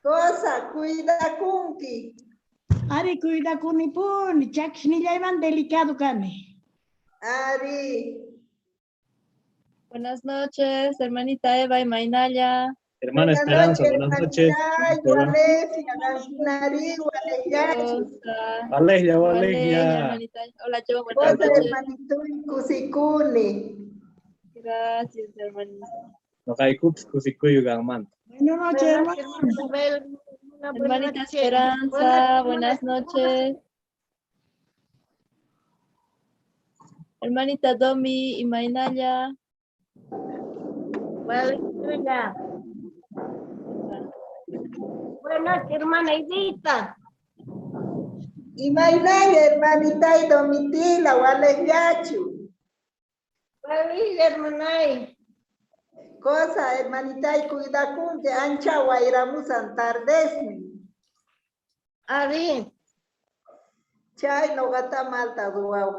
Cosa, cuidakunki. Ari, cuidakunipuni, chakisnillayman delicado kani. Ari. Buenas noches, hermanita Eva y Mainaya. Hermana Esperanza, buenas noches. Rosa. Alegia, Valeria, Alegia. hermanita. Hola, yo, buenas Cosa, noches. hermanito, kusikuni. Gracias, hermanita. Noqaykupas kusikuyu qanmanta. Buenas noches, hermano. Hermanita Esperanza, buenas noches. Hermanita Domi y Mainaya. Buenas noches, hermana Edita. Imaynalla, hermanita y Domitila, walellachu. Valeria, hermanay. Cosa, hermanita y cuidakunki, ancha wayramusan tardesmi. Ari, Chay noqata malta ruwaw.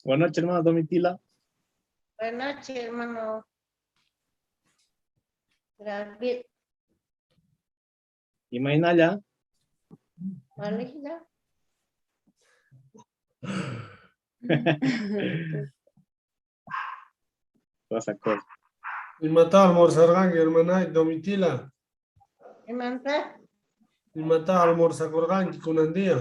Buenas noches, hermana Domitila. Buenas noches, hermano. David, Y Mainaya. Valeria. Cosa, cosa. Imata almorzarqanki, hermanay Domitila. Hermanita, Imata almorzakurqanki kunan día.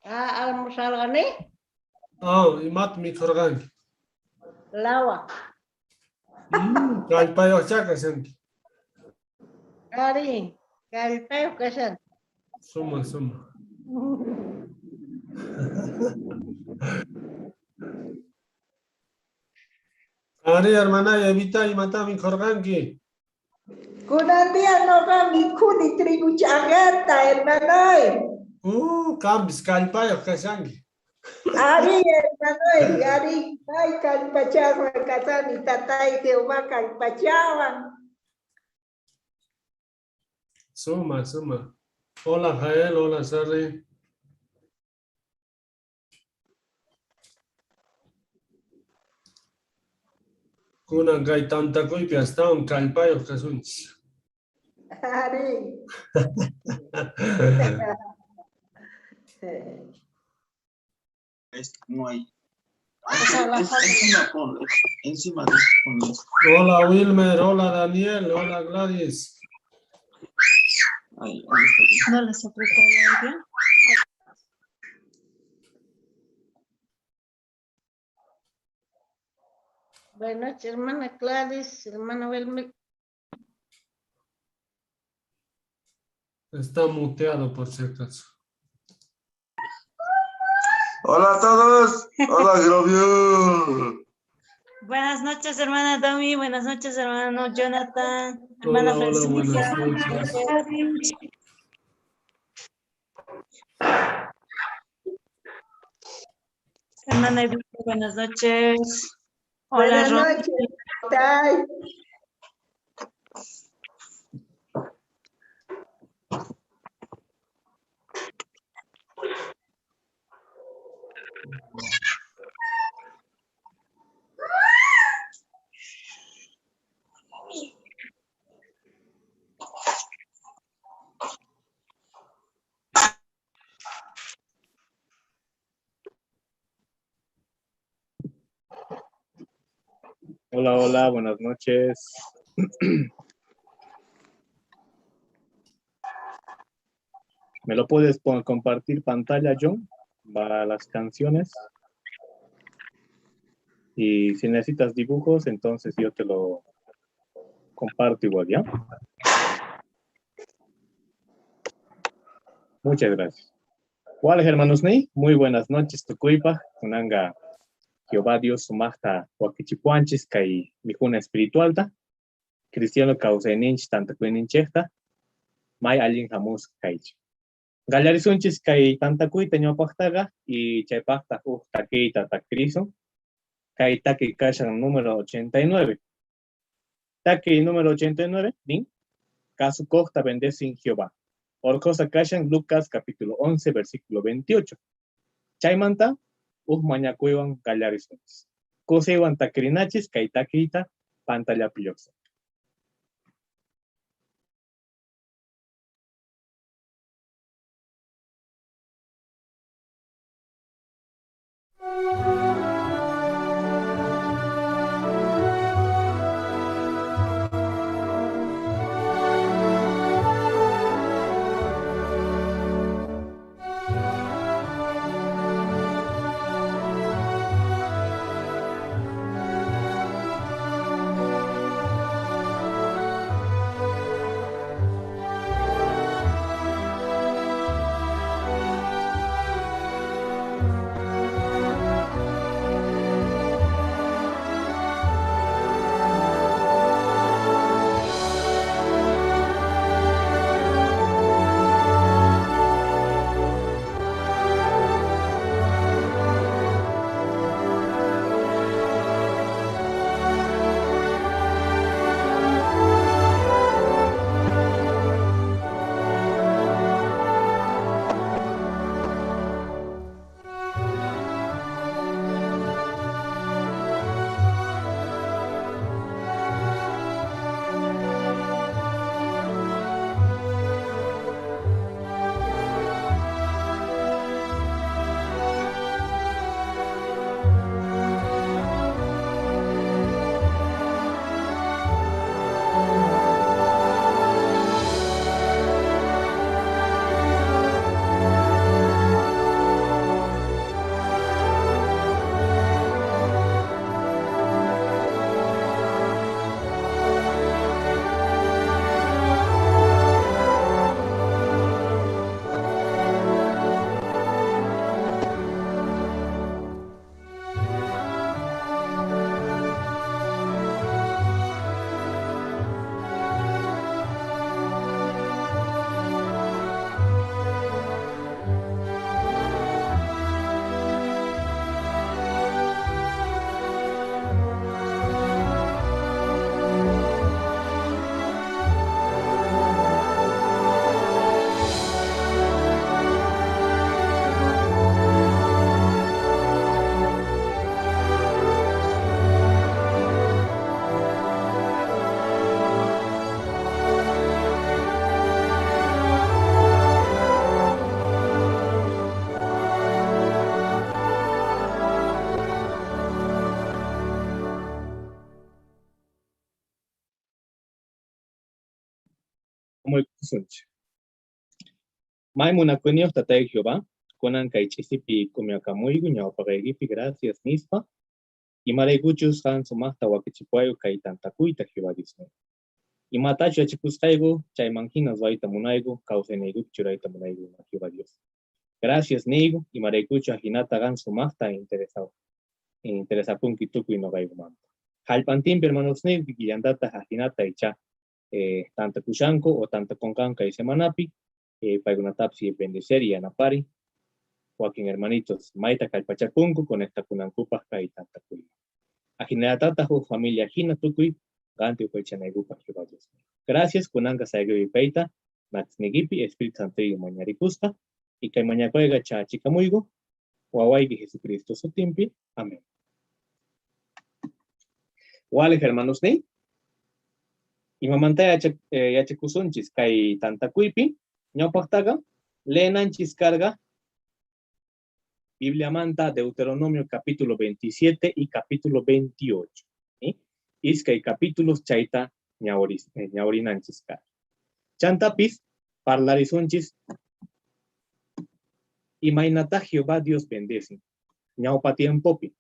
ah, almorzarqani? Ah, imata mikhurqanki. Lawa. Kallpayuqchá kashanki. Ari, kallpayuq kashan. Suma, suma. Ari, hermanay Evita, imata mikhurqanki. Kunan día noqa mikhuni trigo ch'aqata, hermanoy. Qanpis kallpayuq kashanki. Ari, hermanoy, ari, may kallpachasqa kasani, tatay Jehová kallpachawan. Suma, suma. Hola, Jael, hola, Sarri. Kunan kay tantakuypi astawan kallpayuq kasunchis. Ari. Es como ahí. Encima, ponlo, encima de ponlo. Hola Wilmer, hola Daniel, hola Gladys. Ahí, ahí está bien. No les apretó el audio. Buenas noches, hermana Gladys, hermana Wilmer. Está muteado por si acaso. Hola a todos. Hola, Grovio. Buenas noches, hermana Domi. Buenas noches, hermano Jonathan. Hermana Hola, hola, Francisca. buenas noches. Hermana Evita, buenas noches. Hola, Buenas Ro. noches, tatay. Hola, hola, buenas noches. ¿Me lo puedes compartir pantalla, John? Para las canciones. Y si necesitas dibujos, entonces yo te lo comparto igual, ¿ya? Muchas gracias. Hola, hermanos Ney. Muy buenas noches, Tucuypa. Kunanga, Jehová Dios sumaqta wakichipuanchis kay mikhuna espiritualta. Cristiano kawsayninchis tantakuyninchikta. May allin hamusqa kaychik. Gallarisunchis kay tantakuyta ñawpaqtaqa y chaypaqta huk takiyta takirisun. Kay taki kashan número 89. Taki número 89, nin, Kasukuqta bendecin Jehová. Orqosa kashan Lucas capítulo 11, versículo 28. Chaymanta, uj mañakuywan qallarisunchis. Kusiywan takirinachis kay takiyta pantallapi lluqsin. Suncha. May munakuyniyuq tatay Jehová, kunan kay ch'isipi k'umyakamuyku ñawpaqaykipi gracias nispa, imaraykuchus qan sumaqta wakichipuwayku kay tantakuyta Jehová Dios. Imatachu yachakusqayku chayman hina ruwayta munayku, kawsayniykupi churayta munayku ima Jehová Dios. Gracias niyku, imaraykuchu ajinata qan sumaqta interesakunki tukuy noqaykumanta. Jallp'antinpi hermanosniyku kikillantataq ajinata icha tantakushanku o tantakunqanku kay semanapi, paykunatapis bendecer y yanapari. Wakin hermanitos mayta kallpachakunku conectakunankupaq kay tantakuyman. Ajinatataq huk familia hina tukuy qanti upaychanaykupaq Jehová Dios. Gracias kunanqa sayquypayta makisniykipi Espíritu Santo mañarikuspa y kay mañakuyqa chachikamuyku wawayki Jesucristo sutinpi. Amén. Wale hermanos ni imamanta yachakusunchis kay tantakuypi ñawpaqtaqa leenanchis karqa Bibliamanta Deuteronomio capítulo 27 y capítulo 28. ¿Sí? Iskay capítulos chayta ñawrinanchis karqa. Chantapis parlarisunchis imaynata Jehová Dios bendecin ñawpa tiempopi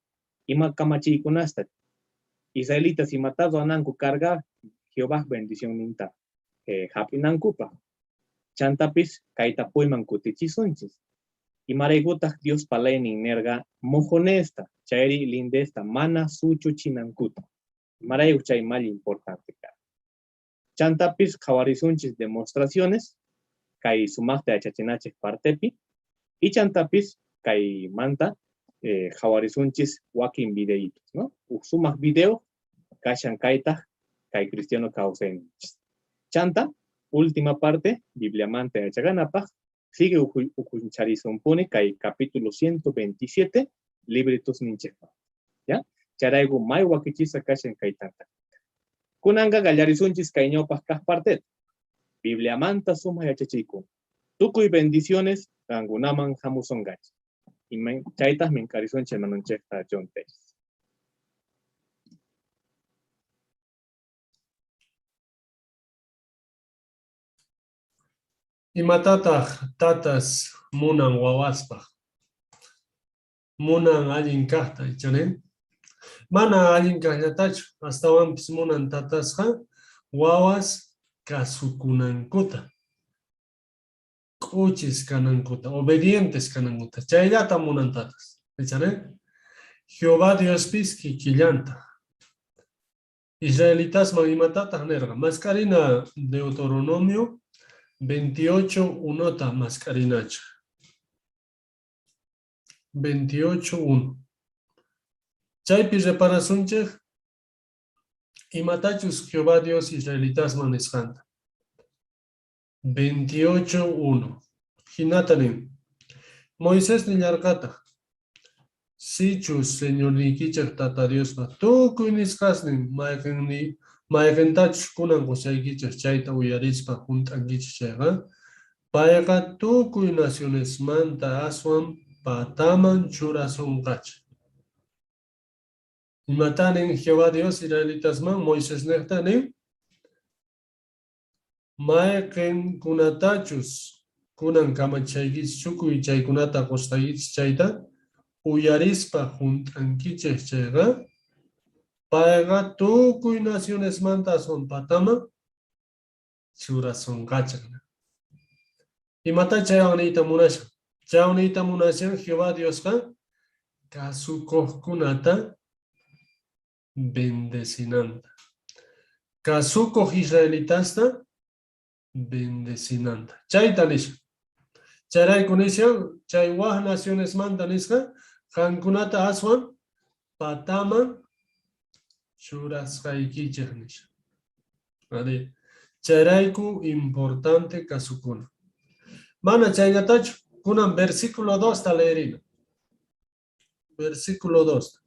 ima kamachiykunasta israelitas imata ruwananku karqa Jehová bendición ninta hap'inankupaq. Chantapis kaytapuyman kutichisunchis. Imaraykutaq Dios palaynin nerqa mojonesta, chayri lindesta, mana suchuchinankuta. Imarayku chay mal importante karqa. Chantapis qhawarisunchis demostraciones, kay sumaqta yachachinachik partepi, y chantapis kay manta qhawarisunchis wakin videitos, ¿no? Uj sumaq video, kashan kaytaq Kay cristiano kawsayninchis. Chanta, última parte, Bibliamanta yachaqanapaq, sigue ukhuncharisunpuni kay capítulo 127, libritusninchikpa. ¿Ya? Chayrayku may wakichisqa kashan kay tanta. Kunanqa qallarisunchis kay ñawpaq kaq parteta. Bibliamanta sumaq yachachiykuna. Tukuy bendiciones qankunaman hamusunqachik. Chaytaq mink'arisunchik hermanonchikta John Telles. Imatataq tatas munan wawaspaq? Munan allin kaqta, ichari? Mana allin kaqllatachu, astawanpis munan tatasqa wawas kasukunankuta, k'uchis kanankuta, obedientes kanankuta. Chayllata munan tatas, ichari? Jehová Diospis kikillantaq. Israelitasman imatataq nirqa? Mask'arina Deuteronomio 28.1ta mask'arinachik. 28.1. Chaypi reparasunchik imatachus Jehová Dios israelitasman nisqanta. 28.1. Hinata nin. Moisés nillarqataq, sichus Señorniykichik Tata Diospa tukuy nisqasnin mayqintachus kunan qushaykichik chayta uyarispa hunt'ankichik chayqa, payqa tukuy nacionesmanta aswan pataman churasunqachik. Imata nin Jehová Dios israelitasman Moisesniqta nin? Mayqinkunatachus kunan kamachaykichik tukuy chaykunata qusqaykichik chayta uyarispa hunt'ankichik chayqa, payqa tukuy nacionesmanta aswan pataman churasunqachik. Imata chaywan niyta munashan? Chaywan niyta munashan Jehová Diosqa kasukuqkunata bendecinanta. Kasukuq israelitasta bendecinanta. Chayta nishan. Chayrayku nishan, chay waj nacionesmanta nisqa, qankunata aswan pataman churasqaykichik nishan. Ari, chayrayku importante kasukuna. Mana chayllatachu, kunan versículo 2 ta leerina. Versículo 2.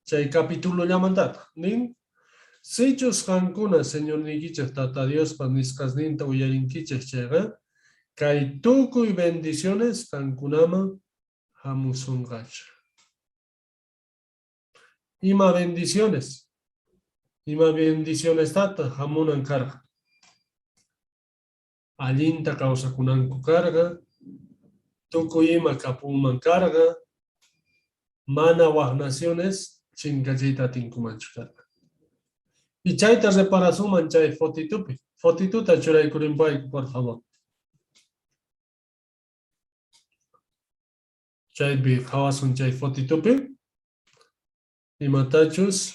Chay capítulo llamantataq nin, sichus qankuna Señorniykichik Tata Diospa nisqasninta uyarinkichik chayqa, kay tukuy bendiciones qankunaman hamusunqachik. Ima bendiciones? Ima bendicionestataq hamunan karqa? Allinta kawsakunanku karqa, tukuy ima kapunman karqa, mana waj naciones chinkachiyta atinkumanchu karqa. Y chayta reparasunman chay fotitupi. Fotituta churaykurinpayku, por favor. Chaypi qhawasun chay fotitupi. Imatachus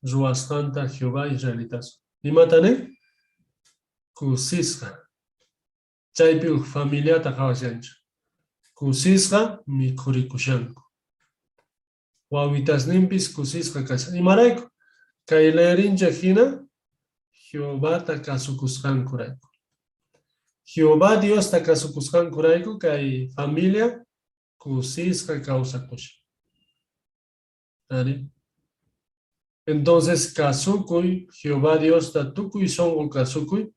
ruwasqanta Jehová israelitas. Imata nin? Kusisqa. Chaypi uj familiata qhawashanchik. Kusisqa mikhurikushanku. Wawitasninpis kusisqa kashan. Imarayku? Kay leerinchik hina Jehovata kasukusqankurayku. Jehová Diosta kasukusqankurayku kay familia kusisqa kawsakushan. Ari. Entonces kasukuy Jehová Diosta tukuy sunqu kasukuy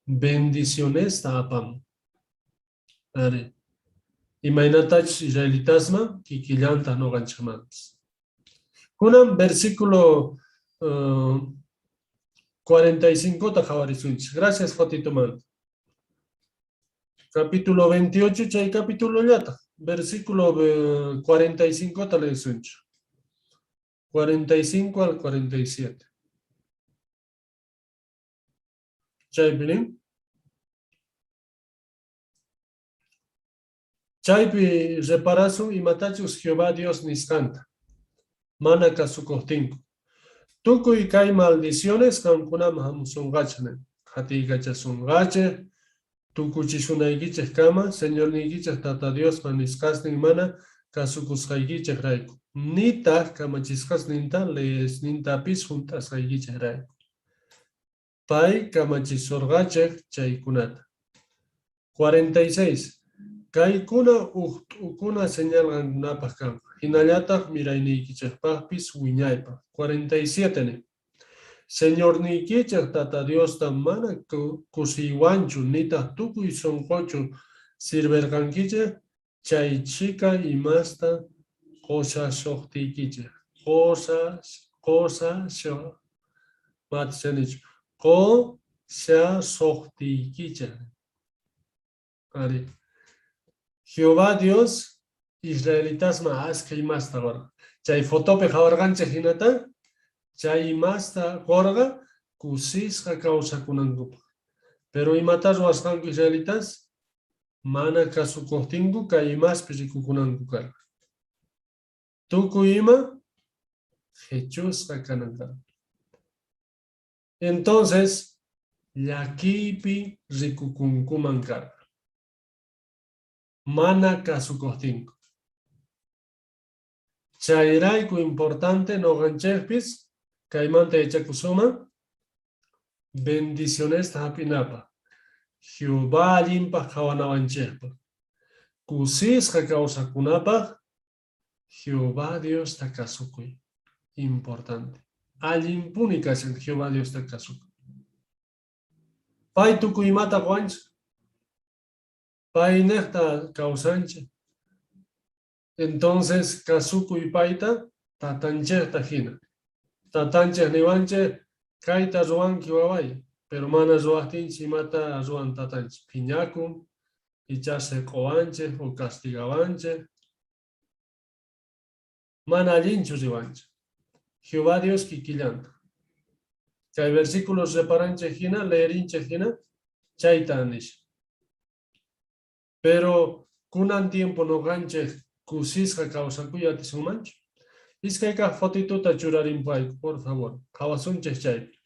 bendicionesta apamun. Ari. Imaynatachus israelitasman kikillantaq ñuqanchikmanpis. Kunan versículo 45 ta qhawarisunchik. Gracias, fotitumanta. Capítulo 28, chay capítulo llataq. Versículo 45 ta leesunchik. 45 al 47. Chaypi nin. Chaypi reparasun imatachus Jehová Dios nisqanta. Mana kasukuqtinku. Tukuy kay maldiciones qankunaman hamusunqachik nin. Qhatiykachasunqachik, tukuchisunaykichik kama, Señorniykichik Tata Diospa nisqasnin mana kasukusqaykichik rayku. Nitaq kamachisqasninta leyesnintapis hunt'asqaykichik rayku. Pay kamachisurqachik chaykunata. 46. Kaykuna uj t'ukuna señal qankunapaq kanqa. Hinallataq mirayniykichikpaqpis wiñaypaq. 47 nin. Señorniykichik Tata Diosta mana kusiywanchu nitaq tukuy sunquchu sirvirqankichik chay chhika imasta qusasuqtiykichik. Qusasuqtiykichik. Arí. Jehová Dios israelitasman askha imasta qurqa. Chay fotopi qhawarqanchik hinata, chay imasta qurqa kusisqa kawsakunankupaq. Pero imatá ruwasqanku israelitas? Mana kasukuqtinku kay imaspi rikukunanku karqa. Tukuy ima qhichusqa kanan karqa. Entonces, llakiypi rikukunkuman karqa. Mana kasukuqtinku. Chayrayku importante noqanchikpis kaymanta yachakusunman bendicionesta hap'inapaq, Jehová allinpaq qhawanawanchikpaq, kusisqa kawsakunapaq Jehová Diosta kasukuy. Importante. Allinpuni kashan Jehová Diosta kasukuy. Pay tukuy imata qowanchik. Payniqta kawsanchik. Entonces kasukuy payta tatanchikta hina. Tatanchik niwanchik kayta ruwanki waway, pero mana ruwaqtinchik imata ruwan tatanchik. Phiñakun, icha siq'uwanchik o castigawanchik. Mana allinchu riwanchik. Jehová Dios kikillanta. Kay versículos reparanchik hina, leerinchik hina, chayta nisha. Pero kunan tiempo noqanchik kusisqa kawsakuy atisunmanchu. Iskay kaq fotituta churarinpayku, por favor. Qhawasunchik chaypi.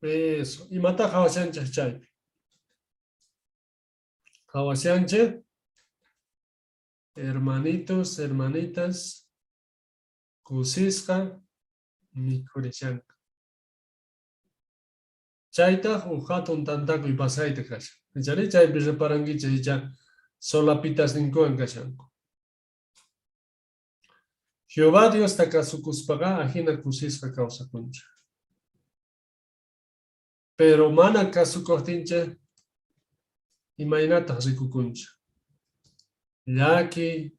Eso. Imata qhawashanchik chaypi? Qhawashanchik hermanitos, hermanitas, kusisqa mikhurishanku. Chaytaq uj hatun tantakuy pasayta kashan. Ichari chaypi reparankichik icha solapitasninkuwan kashanku. Jehová Diosta kasukuspaqa ajina kusisqa kawsakunchik. Pero mana kasukuqtinchik imaynataq rikukunchik? Llaki,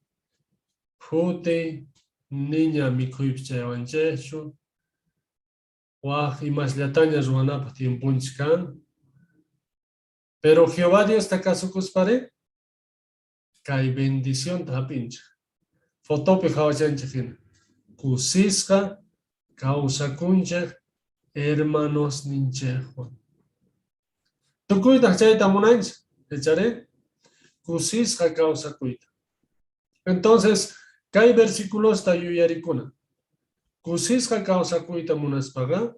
phuti, niña mikhuypis chayawanchikchu, waj imasllataña ruwanapaq tiemponchik kan. Pero Jehová Diosta kasukuspari kay bendicionta hap'inchik. Fotopi qhawachanchik hina. Kusisqa kawsakunchik hermanosninchikwan. Tukuytaq chayta munanchik, ichari? Kusisqa kawsakuyta. Entonces, kay versículosta yuyarikuna. Kusisqa kawsakuyta munaspaqa,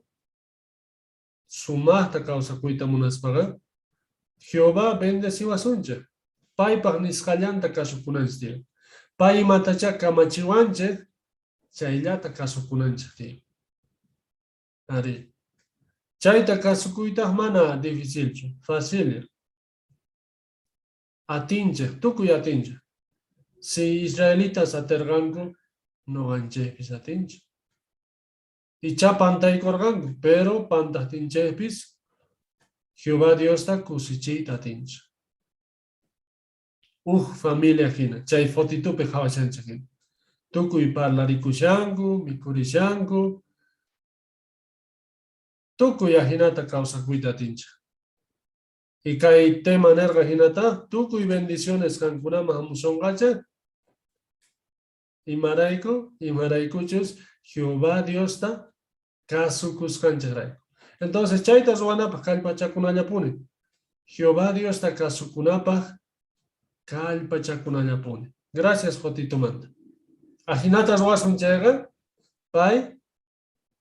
sumaqta kawsakuyta munaspaqa, Jehová bendeciwasunchik. Paypaq nisqallanta kasukunanchik tiyan. Pay imatachá kamachiwanchik, chayllata kasukunanchik tiyan. Ari. Chayta kasukuytaq mana dificilchu, facil. Atinchik, tukuy atinchik. Si israelitas atirqanku, noqanchikpis atinchik. Icha pantaykurqanku, pero pantaqtinchikpis Jehová Diosta kusichiyta atinchik. Uj familia hina, chay fotitupi qhawashanchik hina. Tukuy parlarikushanku, mikhurishanku, tukuy ajinata kawsakuyta atinchik. Y kay tema nerqa hinata, tukuy bendiciones qankunaman hamusonqachik. Imarayku, imaraykuchus Jehová Diosta kasukusqanchikrayku. Entonces chayta ruwanapaq kallpachakunallapuni. Jehová Diosta kasukunapaq kallpachakunallapuni. Gracias fotitumanta. Ajinata ruwasun chayqa, pay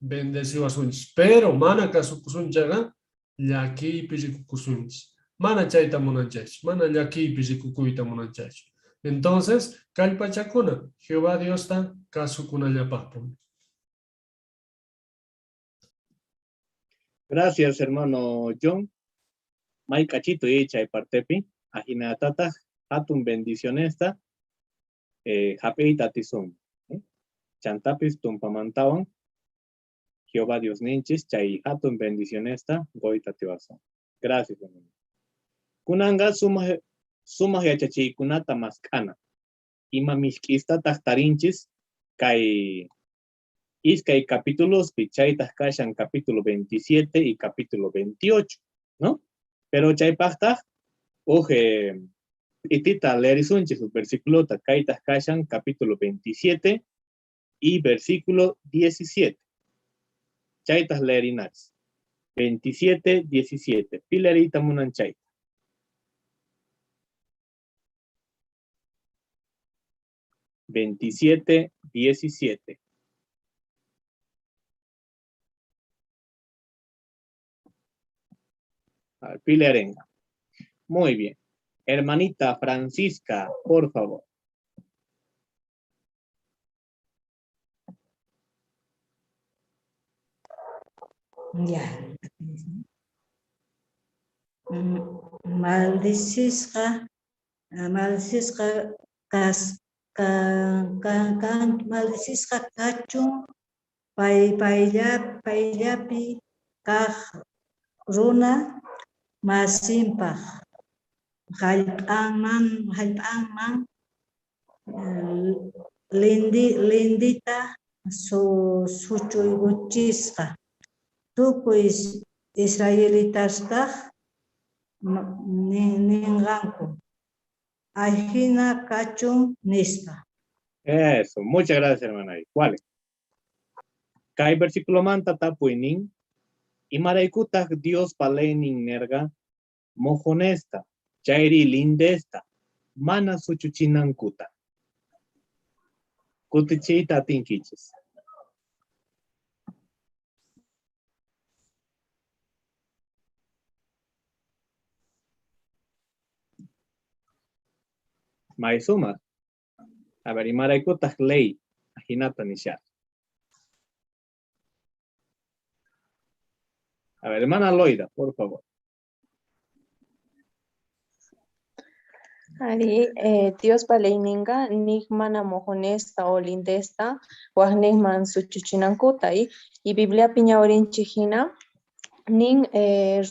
bendeciwasunchis. Pero mana kasukusun chayqa, llakiypi rikukusunchis. Mana chayta munanchikchu, mana llakiypi rikukuyta munanchikchu. Entonces, kallpachakuna, Jehová Diosta kasukunallapaqpuni. Gracias, hermano John. May k'achito chay partepi, ajinatataq hatun bendicionesta hap'iyta atisun. Chantapis tumpamantawan Jehová Dios ninchis chay hatun bendicionesta qoyta atiwasun. Gracias, hermano. Kunanqa sumaq yachachiykunata mask'ana. Ima misk'istataq tarinchis kay iskay capítulospi, chaytaq kashan capítulo 27 y capítulo 28, ¿no? Pero chaypaqtaq uj p'itita leerisunchis uj versículota, kaytaq kashan capítulo 27 y versículo 17. Chaytaq leerinachis. 27, 17. Pilarita munan chayta. 27, 17. A ver, pile arenga. Muy bien. Hermanita Francisca, por favor. Ya. Maldicisqa, maldicisqa kas, ka, ka, ka, maldicisqa kachun pay, paylla, payllapi kaq runa masinpaq jallp'anman, jallp'anman, lindita suchuykuchisqa. Tukuy israelitastaq ninqanku ajina kachun nispa. Eso, muchas gracias, hermana. ¿Cuál? Kay versículo manta tapuynin, imaraykutaq Dios paleynin nerga mojonesta, chayri lindesta, mana suchuchinankuta. Kutichiyta atinkichis. Maysuma. A ver, imaraykutaq ley, ajinata nisha. A ver, hermana Loida, por favor. Ari, Dios paleyninga, nik mana mojonesta o lindesta, wajnejman suchuchinankuta, y Biblia piñaurinchi hina, nin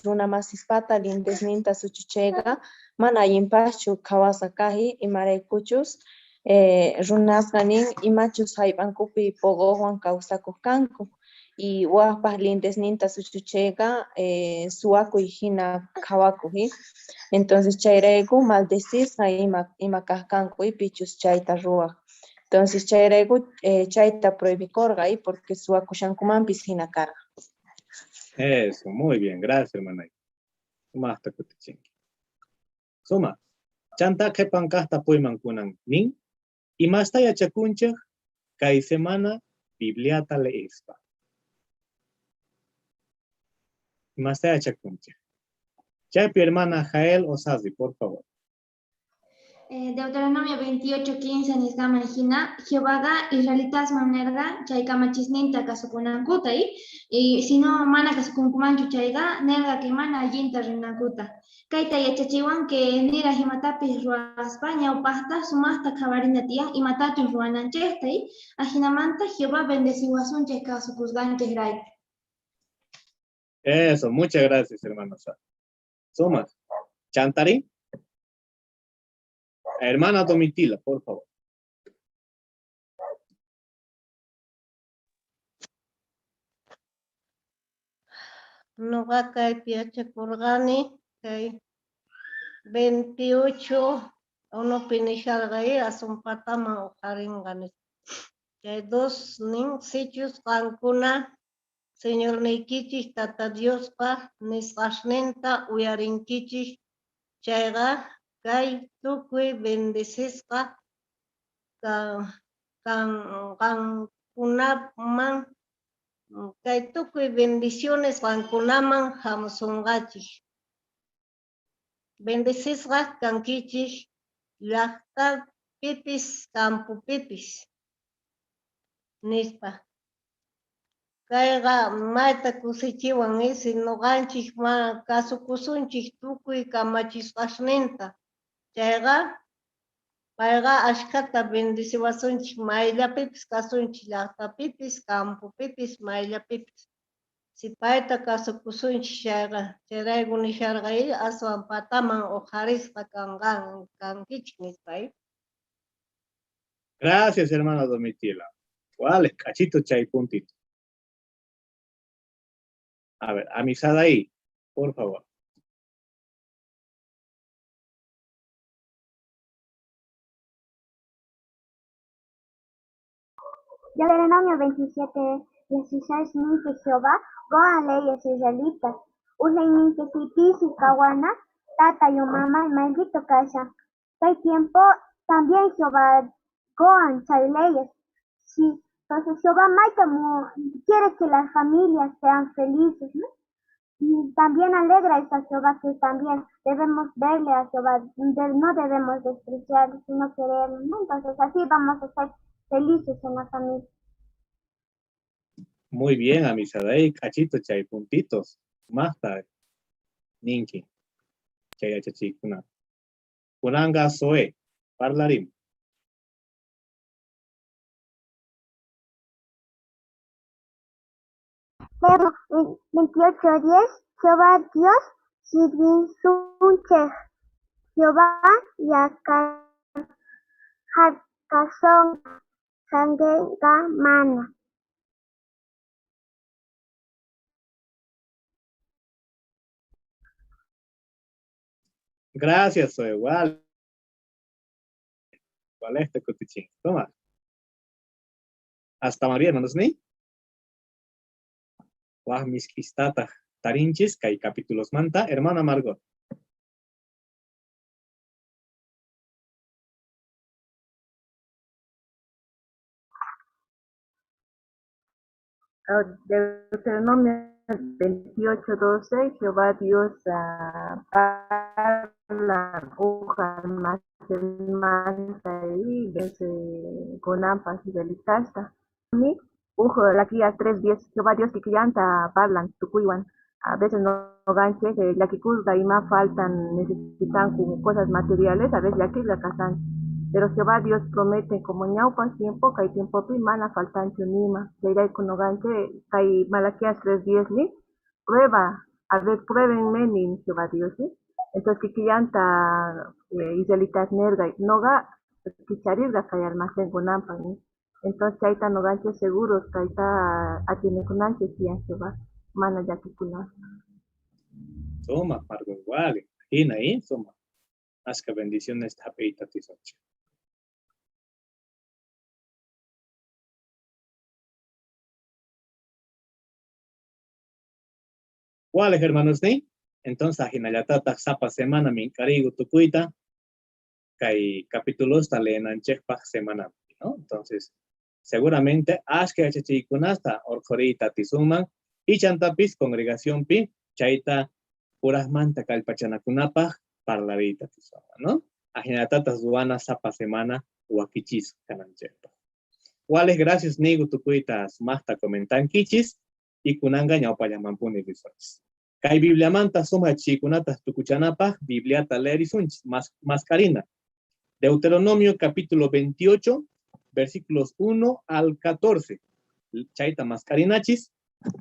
runa masispata lindesninta suchuchega, mana allinpaschu qhawasqa kaji, imaraykuchus runasqa nin imachus jallp'ankupi poqoqwan kawsakuq kanku, y wajpaq lindesninta suchuchega suwakuy hina qhawakuq, y entonces chayrayku maldecisqa ima kaq kanku, y pichus chayta ruwaq. Entonces chayrayku chayta prohibikorqa, y porque suwakushankumanpis hina karqa. Eso, muy bien, gracias, hermana. Sumaqta kutichinki. Suma, chanta qhipan kaqta puyman kunan nin, imasta yachakunchik kay semana Bibliata leespa. Imasta yachakunchik. Chaypi hermana Jael Osazi, por favor. Deuteronomio 28:15 nisqaman hina, Jehovaqa israelitasman nerqa chay kamachisninta kasukunankuta, y si no mana kasukunkumanchu chayqa nerqa que mana allinta rinankuta. Kayta yachachiwan que niraj imatapis ruwaspa ñawpaqta sumaqta qhawarina tiyan imatachus ruwananchikta, y ajinamanta Jehová bendeciwasunchik kasukusqanchikrayku. Eso, muchas gracias, hermano. Suma. Chantari. Hermana Domitila, por favor. Noqa kaypi yachakurqani, kay 28 unupi nisharqay asumpataman uqarinqa nispa. Kay 2 nin sichus qankuna Señorniykichik Tata Diospa nisqasninta uyarinkichik chayqa kay tukuy bendecisqa qankunaman, kay tukuy bendiciones qankunaman hamusunqachik. Bendecisqa kankichik llaqtapipis campopipis, nispa. Kayqa mayta kusichiwan isi noqanchik kasukusunchik tukuy kamachisqasninta. Chayqa payqa ashkhata bendeciwasunchik mayllapipis kasunchik llaqtapipis campopipis mayllapipis. Si payta kasukusunchik chayqa chayrayku nisharqa aswan pataman uqharisqa kanqan kankichik nispa. Gracias, hermana Domitila. ¿Cuál es? Cachito chay puntito. A ver, Amisadaí, por favor. Deuteronomio 27, 16 ninki Jehová, qowan leyes israelitas. Uj leyninki si pisi kawana, tata y mama maldito kashan. Kay tiempo también Jehová qowan chay leyes. Sí, entonces Jehová mayta quiere que las familias sean felices, ¿no? Y también alegra eso a Jehová, que también debemos verle a Jehová, no debemos despreciarle, sino quererle, ¿no? Entonces así vamos a ser felices en la familia. Muy bien, Amisadai, cachito, chay puntitos. Masta, ninki, chay achachikuna. Kunanga soe, parlarim. Pero en 28:10, Jehová Dios, sirvinsunchej, Jehová yakarjakason, sanguega mana. Gracias, soy igual. ¿Cuál es este cotichín? Toma. Hasta María, hermanos, ni. Waj misk'istataq tarinchis kay capítulos manta, hermana Margot. Deuteronomio 28:12, Jehová Dios parla uja manta y desde gonampas y delicasta. Mi ujo la 3:10, Jehová Dios que llanta parlan tukuywan. A veces no ganche, que la que curva y más faltan, necesitan como cosas materiales, a veces la que la casan. Pero Jehová Dios promete como ñaupa tiempo, kay tiempo pi mana faltan chunima. Chayrayku noqanchik kay Malaquías 3:10 ni prueba, a ver, pruébenme ni Jehová Dios, ¿sí? Entonces kikillanta israelitas nerga, noga kicharirga kay almacén kunampa, ni. Entonces chayta noqanchik seguros kayta atienekunanchik tiyan Jehová, mana llakikuna. Toma, Margot, igual, imagina ahí, toma. Ashka bendiciones tapita tisoche. ¿Cuáles, hermanos, ni? Entonces, ajinallatata sapa semana minkarigu tukuita, kay capítulos ta leenanchikpaq semana, ¿no? Entonces, seguramente ashka yachachiykunasta orqhuriyta tisunman, y chantapis congregación pi, chayta purajmanta kallpachanakunapaq parlariyta tisunman, ¿no? Ajinallatata ruwana sapa semana wakichis kananchikpaq. ¿Cuáles? Gracias, nigu tukuyta sumaqta comentankichis, y kunanga ñawpallamanpuni risunchis. Kay Bibliamanta suma chikunata tukuchanapaq, Bibliata leerisunchis, mascarina. Deuteronomio capítulo 28, versículos 1 al 14. Chayta mascarinachis.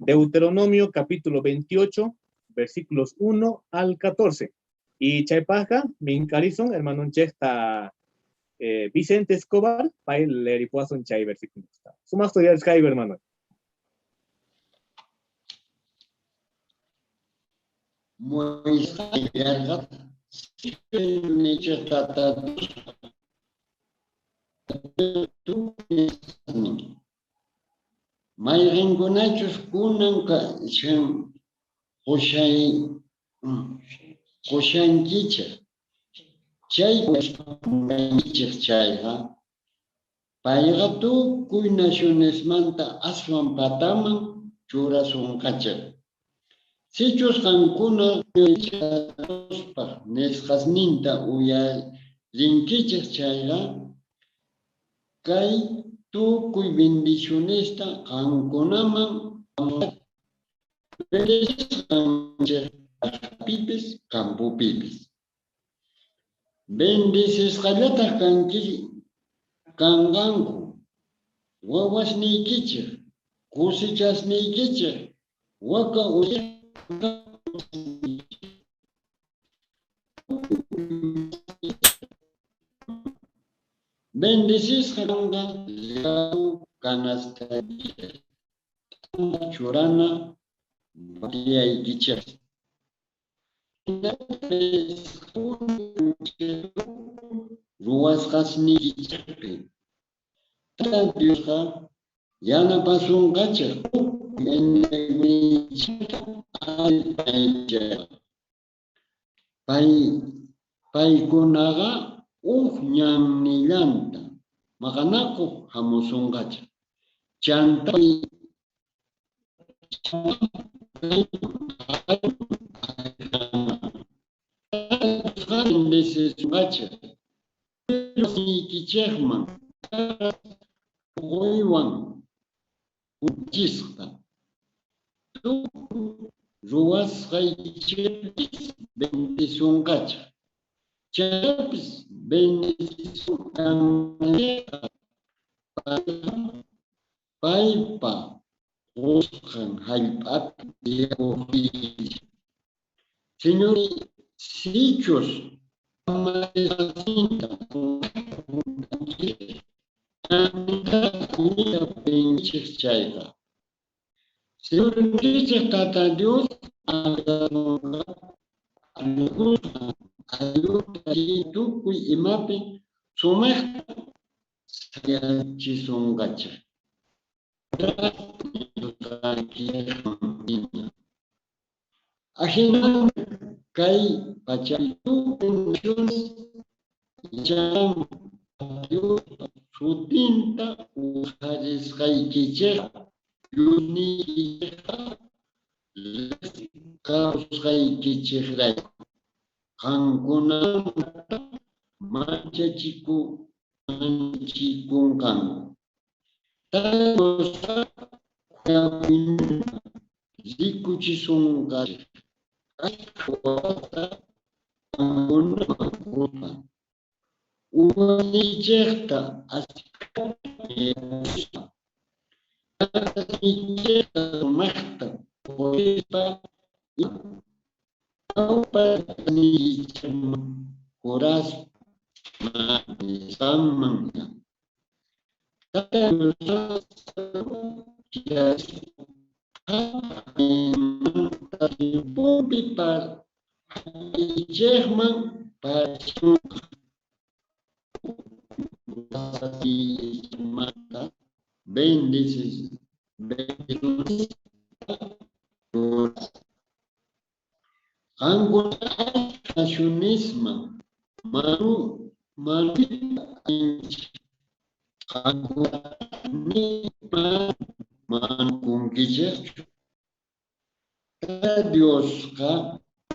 Deuteronomio capítulo 28, versículos 1 al 14. Y chaypajka, minkarison, hermano chesta Vicente Escobar, pay leeripuasun chay versículos. Suma estudiar Skype, hermano. Moisés Mayqinkunachus kunan kashan qushankichik, chay qushankichik chayqa, payqa tukuy nacionesmanta aswan pataman churasunqachik. Sichus qankuna Diospaq nisqasninta uyarinkichik chayqa, Kay tukuy bendicionesta qankunaman Bendecisqanchikpipis campopipis. Bendecisqallataq kanki kanqanku wawasniykichik, cosechasniykichik, waka Bendecisqa kanqa canastaykichik, churana batiyaykichik. Ruwasqasniykichikpi Tata Diosqa yanapasunqachik pay paykunaqa uj ñannillanta maqanakuq hamusunqachik chanta bendecisunqachik niykichikman quywan kuchisqa tukuy ruwasqaykichikpis bendisunqachik chaypis bendisunqachik paypa qusqan hallp'api tiyakuqtiykichik. Señor, sichus chayqa. Señorninchik Tata Dios tukuy imapi sumaqta sayachisunqachik. Ajina kay pachapi tukuy Diospa sutinta uqharisqaykichikqa Diosniykichikqa kawsaykichikrayku qamkunamanta manchachikunqanku. Tata Diosqa rikuchisunqachik achkha wawasta qamkunaman quspa uywasniykichikta achkhata mirachispa llaqtasniykichikta sumaqta puqochispa ima ñawpaqniykichikman juraspa nisqanman. Tata Diosqa tiempopi parchikman parchimunqa bendices bendiciones qamkuna nacionesman manu manuyta atinchik qamkuna ni manukunkichikchu. Tata Diosqa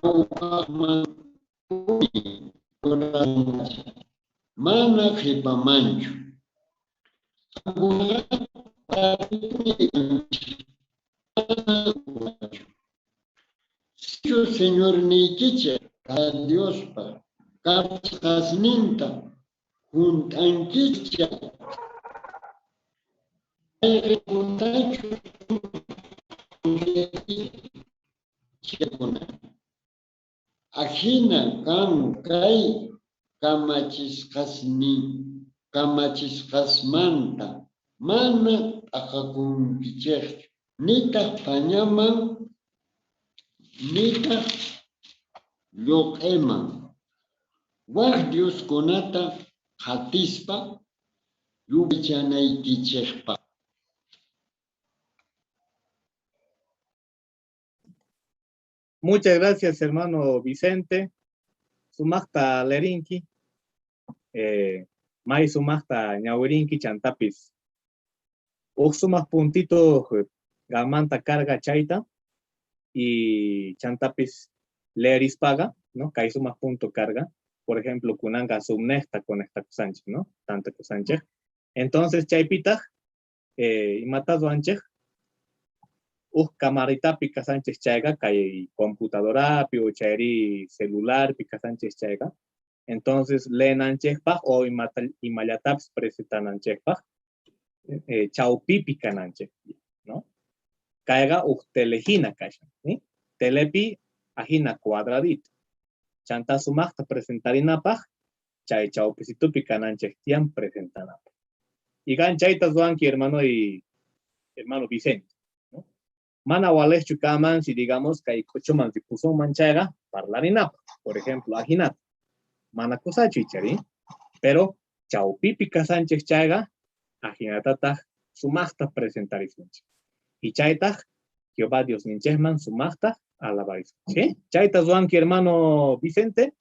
ñawpaqmanpuni churasunqachik mana qhipamanchu. Qamkunaqa patapipuni kankichik mana urachu. Sichus Señorniykichik Tata Diospa kamachisqasninta junt'ankichik chayqa, chaykuna. Ajina kan kay kamachisqasmanta mana t'aqakunkichikchu, nitaq pañaman nitaq lluq'iman wak dioskunata qhatispa yupaychanaykichikpaq. Muchas gracias, hermano Vicente. Sumaqta lerinki. May sumaqta ñawirinki chantapis. Uj sumaq puntito gamanta carga chayta y chantapis leerispaga, ¿no? Kay sumaq punto carga. Por ejemplo, kunanqa sumnejta conectakusanchik, ¿no? Tanto kusanchik. Entonces chaypitaq imata ruwanchik? Uj camaritapi kasanchik chayqa kay computadorapi o chayri celularpi kasanchik chayqa, entonces leenanchikpaq o imata imallatapis presentananchikpaq chawpipi kananchik, ¿no? Kayqa uj telejina kashan, ¿sí? Telepi ajina cuadradito. Chanta sumaqta presentarinapaq chay chawpisitupi kananchik tiyan presentanapaq. Y gan chayta ruwanki hermano y hermano Vicente, ¿no? Mana waliqchu kanman si digamos kay k'uchuman ripusunman chayqa parlarinapaq, por ejemplo, ajinata. Mana kusachu ichari, pero chawpipi kasanchik chayqa ajinatataq sumaqta presentarisunchik. Y chaytaq Jehová Diosninchikman sumaqta alabarisunchik. ¿Sí? Chayta ruwanki hermano Vicente,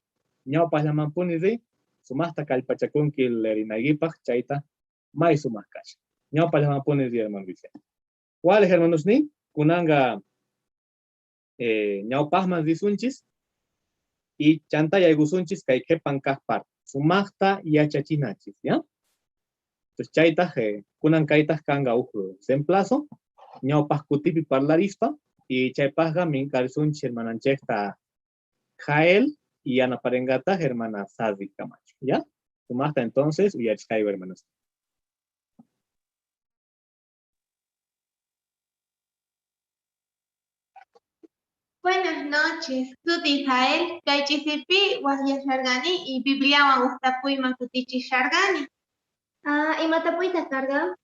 ñawpaqllamanpuni riy, sumaqta kallpachakunki lerinaykipaq, chayta may sumaq kashan. Ñawpaqllamanpuni riy hermano Vicente. Waliq hermanosniy, kunanqa ñawpaqman risunchis y chanta yaykusunchis kay qhipan kaq parte. Sumaqta yachachinachis, ¿ya? Entonces chaytaq kunan kaytaq kanqa uj reemplazo, ñawpaq kutipi parlarispa y chaypaqqa minkarisunchis hermananchikta Jael y yanaparinqataq hermana Sadi Camacho, ¿ya? Sumaqta entonces uyarisqayku hermanos. Buenas noches, suti Jael, kay ch'isipi waqyasharqani y Bibliawan uj tapuyman kutichisharqani. Ah, ima tapuytaq karqan?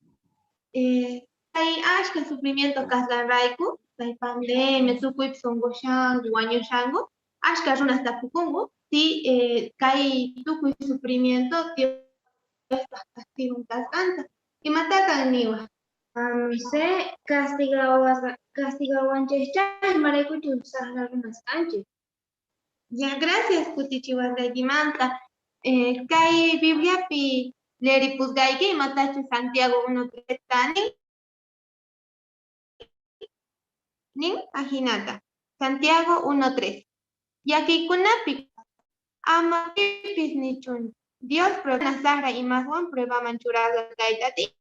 Kay ashka sufrimiento kasqanrayku, kay pandemia, tukuypis unqushanku, wañushanku, ashka runas tapukunku si kay tukuy sufrimiento Diospaq castigon kasqanta. Imatatan niwaq? No sé, castigawanchikchá, imaraykuchus saqra runas kanchik. Ya, gracias kutichiwasqaykimanta. Kay Bibliapi leeripusqayki imatachus Santiago 1.3 nin, nin ajinata. Santiago 1.3. Llakiykunapi ama pipis nichun Dios prueba saqra imaswan pruebaman churasqa kayta atinchu.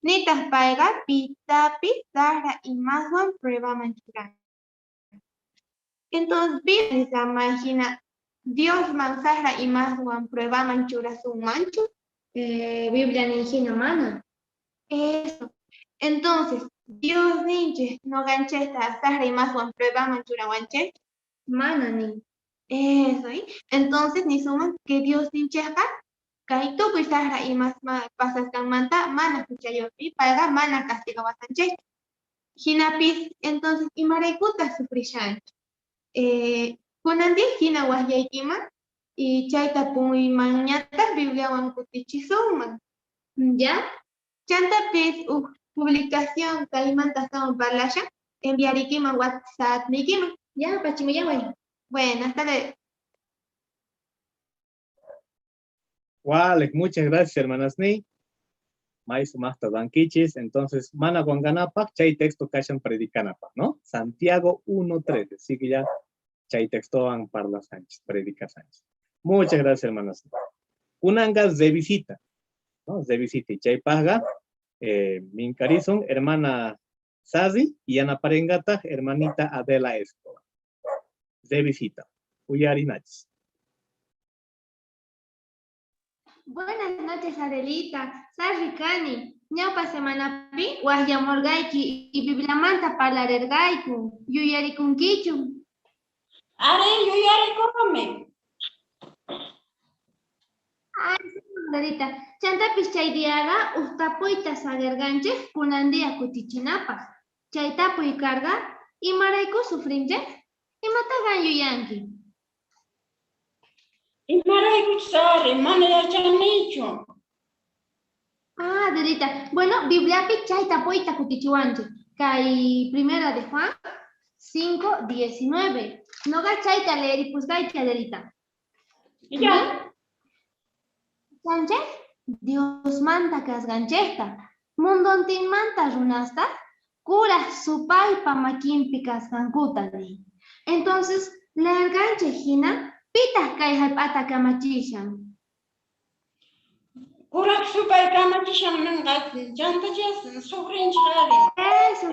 Nitaq payqa pitapis saqra imaswan pruebaman churan. Entonces, Biblia imagina Diosman saqra imaswan pruebaman churasunmanchu? Biblia nin hina mana. Eso. Entonces, Dios ninchik noqanchikta saqra imaswan pruebaman churawanchik? Mana nin. Eso, ¿eh? Entonces, nisuman que Dios ninchikqa kay tukuy saqra imas pasasqanmanta mana huchayuqpi, payqa mana castigawasanchikchu. Hinapis, entonces, imaraykutaq sufrishanchik? Kunan día hina waqyaykiman y chayta puymanñataq Bibliawan kutichisunman. ¿Ya? Chantapis uj publicación kaymanta astawan parlashan, enviarikiman WhatsApp niykiman. Ya, pachimuyaway. Bueno, hasta luego. Wale, muchas gracias, hermanas ni. May sumaqta banquichis. Entonces, mana guanganapaq, chay texto kashan predicanapaq, ¿no? Santiago 1.13. Sigue ya, chay texto van parla Sánchez, predica Sánchez. Muchas gracias, hermanas. Kunangas de visita, ¿no? De visita. Y chay paga, minkarizun, hermana Sazi y Ana Parengata, hermanita Adela Escobar. De visita. Uyarinachis. Buenas noches, Adelita. Sarri kani. Ñawpa semanapi waqyamurqayki y Bibliamanta parlarerqayku. Yuyarikunkichu? Ari, yuyarikuni. Ay, Adelita. Chantapis chay diaqa uj tapuyta saqirqanchik kunan día kutichinapaq. Chay tapuy karqa, imarayku sufrinchik? Imataqa yuyanki? Imaraykuchus ari, mana yachanichu. Ah, Adelita. Bueno, Bibliapi chay tapuyta kutichiwanchik. Kay primera de Juan 5:19. Noqa chayta leeripusqayki, Adelita. Ya. Chanchik, Diosmanta kasqanchikta, mundontinmanta runasta, kuraj supaypa makinpi kasqankuta nin. Entonces, leerqanchik hina, pitaq kay hallp'ata kamachishan? Kuraq supay kamachishan ninqa, chantachá sufrinchik ari. Eso,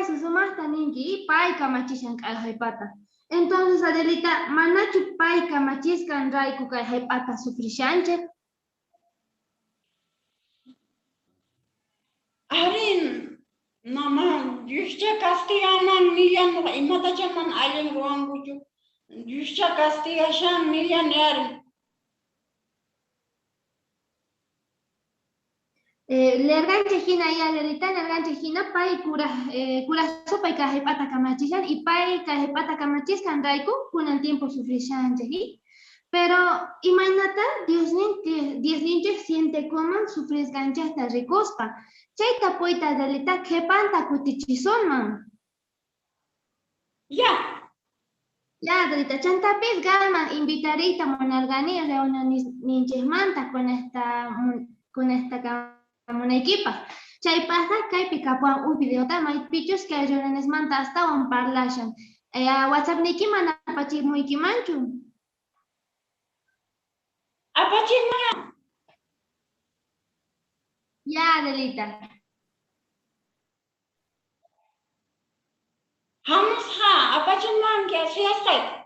eso, sumaqta ninki, pay kamachishan kay jallp'ata. Entonces, Adelita, manachu pay kamachisqan rayku kay jallp'ata sufrishanchik? Ari, mama, Dioscha castigaman nillan, imatacha mana allin ruwankuchu. Dioscha castigashan nillan ari. Leerqanchik hina y Adelita, leerqanchik hina pay kuraq supay kay jallp'ata kamachishan y pay kay jallp'ata kamachisqan rayku kunan tiempo sufrishanchik, ¿sí? Pero imaynata Diosninchik sientekuman sufrisqanchikta rikuspa. Chay tapuyta Adelita qhipanta kutichisunman. Ya. Ya, Adelita, chantapis qanman invitariyta munarqani reunionesninchikmanta con esta kamunaykipaq. Chaypaqqa kaypi kapuwan uj videota maypichus kay reunionesmanta astawan parlashan. WhatsAppniykiman apachimuykimanchu? Apachimuyan. Ya, Adelita. Hamusqa, apachimuwanki suyasqayki.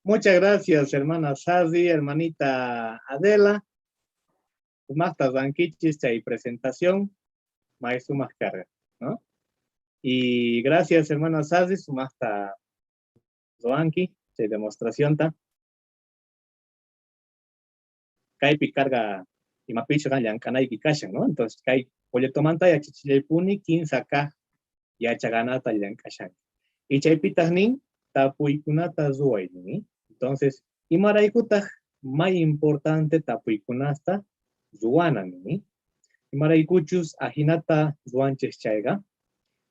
Muchas gracias, hermana Sadi, hermanita Adela. Sumaqta rankichis chay presentación, may sumaq carga, ¿no? Y gracias, hermana Sadi, sumaqta ruwanki chay demostración ta. Kaypi carga imapichu qan llank'anayki kashan, ¿no? Entonces, kay folletomanta yachachillaypuni kinsa kaq yachaqanata llank'ashanki. Y chaypitaq nin tapuykunata ruway, nin. Entonces, imaraykutaq may importante tapuykunata ruwana, nin. Imaraykuchus ajinata ruwanchis chayqa.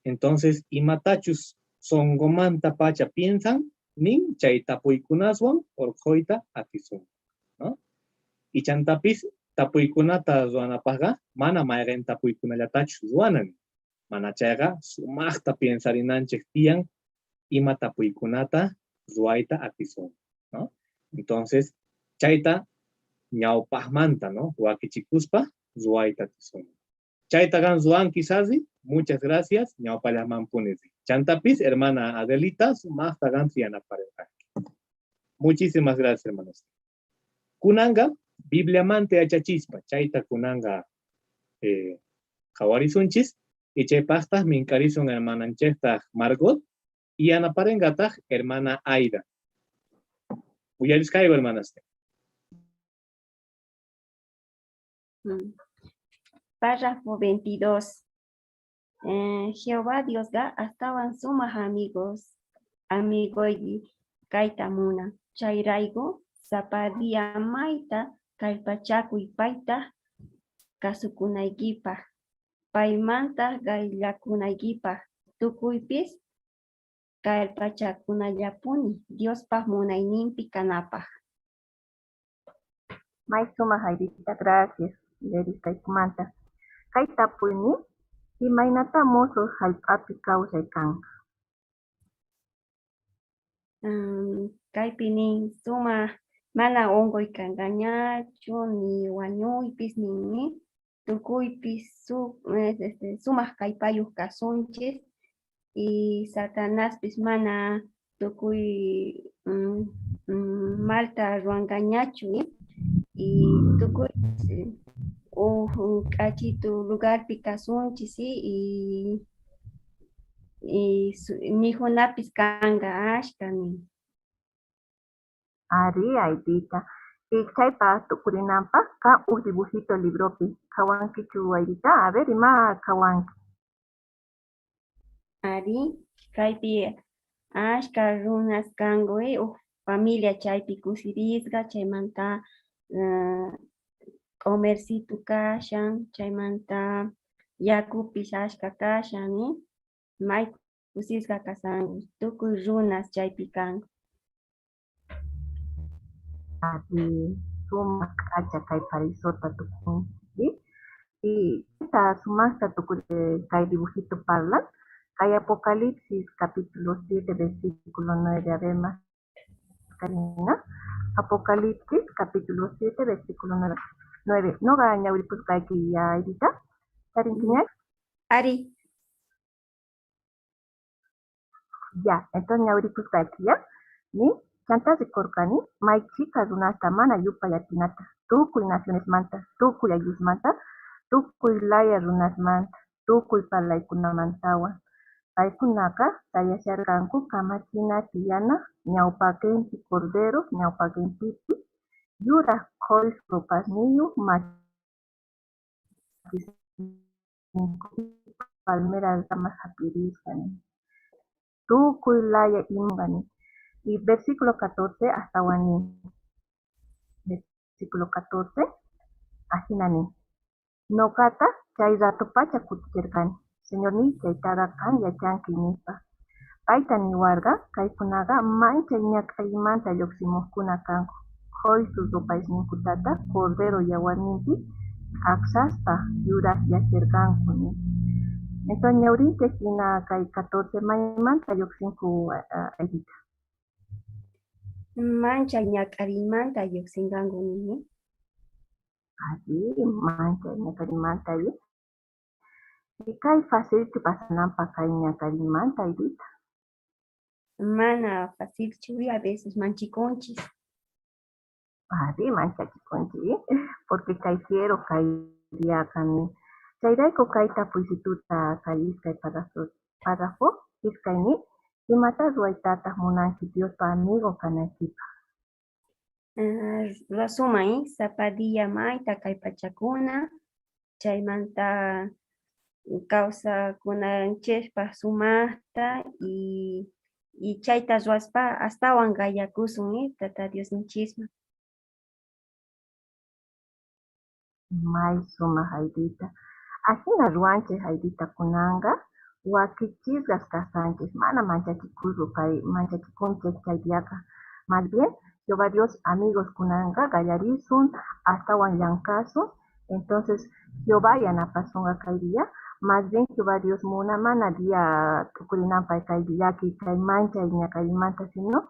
Entonces, imatachus sonqomanta pacha piensan, nin chay tapuykunaswan urqhuyta atisun, ¿no? Y chantapis tapuykunata ruwanapaqqa mana mayqin tapuykunallatachu ruwanan. Mana chayqa sumaqta piensarinanchik tiyan ima tapuykunata ruwayta atisun, ¿no? Entonces, chayta ñawpaqmanta, ¿no? Wakichikuspa ruwayta atisun. Chayta qan ruwanki, Sasi, muchas gracias, ñawpallamanpuni. Chantapis, hermana Adelita, sumaqta qan yanaparirqanki. Muchísimas gracias, hermanos. Kunanga, Bibliamanta yachachispa, chayta kunanga qhawarisunchis, y chaypaqtaq mink'arisun hermananchikta Margot, y yanaparinqataq hermana Aida. Uyarisqayku, hermanas. Párrafo 22. Jehová Diosqa astawan sumaq amigos, amigoyki kayta munan. Chayrayku sapa día mayta kallpachakuy payta kasukunaykipaq, paymanta qayllakunaykipaq, tukuypis kallpachakunallapuni Diospa munayninpi kanapaq. May sumaq Aidita, gracias lerisqaykumanta. Kay tapuyni, imaynata musuq hallp'api kawsay kanqa? Kaypi nin sumaq mana unquy kanqañachu ni wañuypis ninmi, tukuypis sumaq kallpayuq kasunchis y Satanaspis mana tukuy malta ruwanqañachu y tukuy uj k'achitu lugarpi kasunchis y mikhunapis kanqa ashka nin. Ari, Aidita. Y chaypa tukurinanpaq ka uj dibujito libropi. Qhawankichu, Aidita? A ver, ima qhawanki? Ari, kaypi ashka runas kanku, uj familia chaypi kusirisqa, chaymanta comercitu kashan, chaymanta yakupis ashka kashan, may kusisqa kashanku, tukuy runas chaypi kanku. Ari, sumaq k'acha kay paraisota tukun, ¿sí? Y esta sumaqta tukuy kay dibujito parlan. Kay Apocalipsis capítulo 7 versículo 9. A ver más, Karina. Apocalipsis capítulo 7 versículo 9. 9. Noqa ñawiripusqayki ya Edita. Tarinkiña? Ari. Ya, entonces ñawiripusqayki ya. Ni chantá rikurqani may chhika runasta mana yupay atinata, tukuy nacionesmanta, tukuy ayllusmanta, tukuy laya runasmanta, tukuy parlaykunamantawan. Paykunaqa sayasharqanku kamachina tiyana ñawpaqinpi Cordero ñawpaqinpipis, yuraq qhoris ropasniyuq, makisninkupi palmera ramas jap'irisqa. Tukuy laya imani. Y versículo 14 hasta nin. Versículo 14, ajina nin. Noqata chay rato pacha kutichirqani. Señorniy chaytaqa qan yachanki nispa. Payta niwarqa kaykunaqa manchay ñak'aymanta lluqsimuqkuna kanku. Qhoysu rupayninkutataq Cordero yawarninpi t'aqsaspa yuraqyachirqanku nispa. Entonces ñawrinchik hina kay 14 maymanta lluqsinku Aydita. Manchay ñak'ariymanta lluqsinqanku nini. Así, manchay ñak'ariymanta y kay facilchu pasananpaq kay ñak'ariymanta Aydita. Mana facilchu a veces manchikunchis. Ari manchachikunchis, porque kay fiero kay diaqa ni. Chayrayku kay tapuysituta kay iskay párrafo iskayni imata ruwaytataq munanki Diospa amigo kanaykipaq. Ruwasunman, sapa día mayta kallpachakuna, chaymanta kawsakunanchikpaq sumaqta y chayta ruwaspa astawan qayakusun Tata Diosninchisman. May sumaq Aydita. Ajina ruwanchik Aydita kunanqa wakichisqas kasanchik, mana manchachikuspa kay manchachikunchik chay diaqa. Más bien, Jehová Dios amigos kunanqa qallarisun, astawan llank'asun. Entonces, Jehová yanapasunqa kay día. Más bien Jehová Dios muna mana día tukurinanpaq kay llaki, kay manchay ñak'aymanta, sino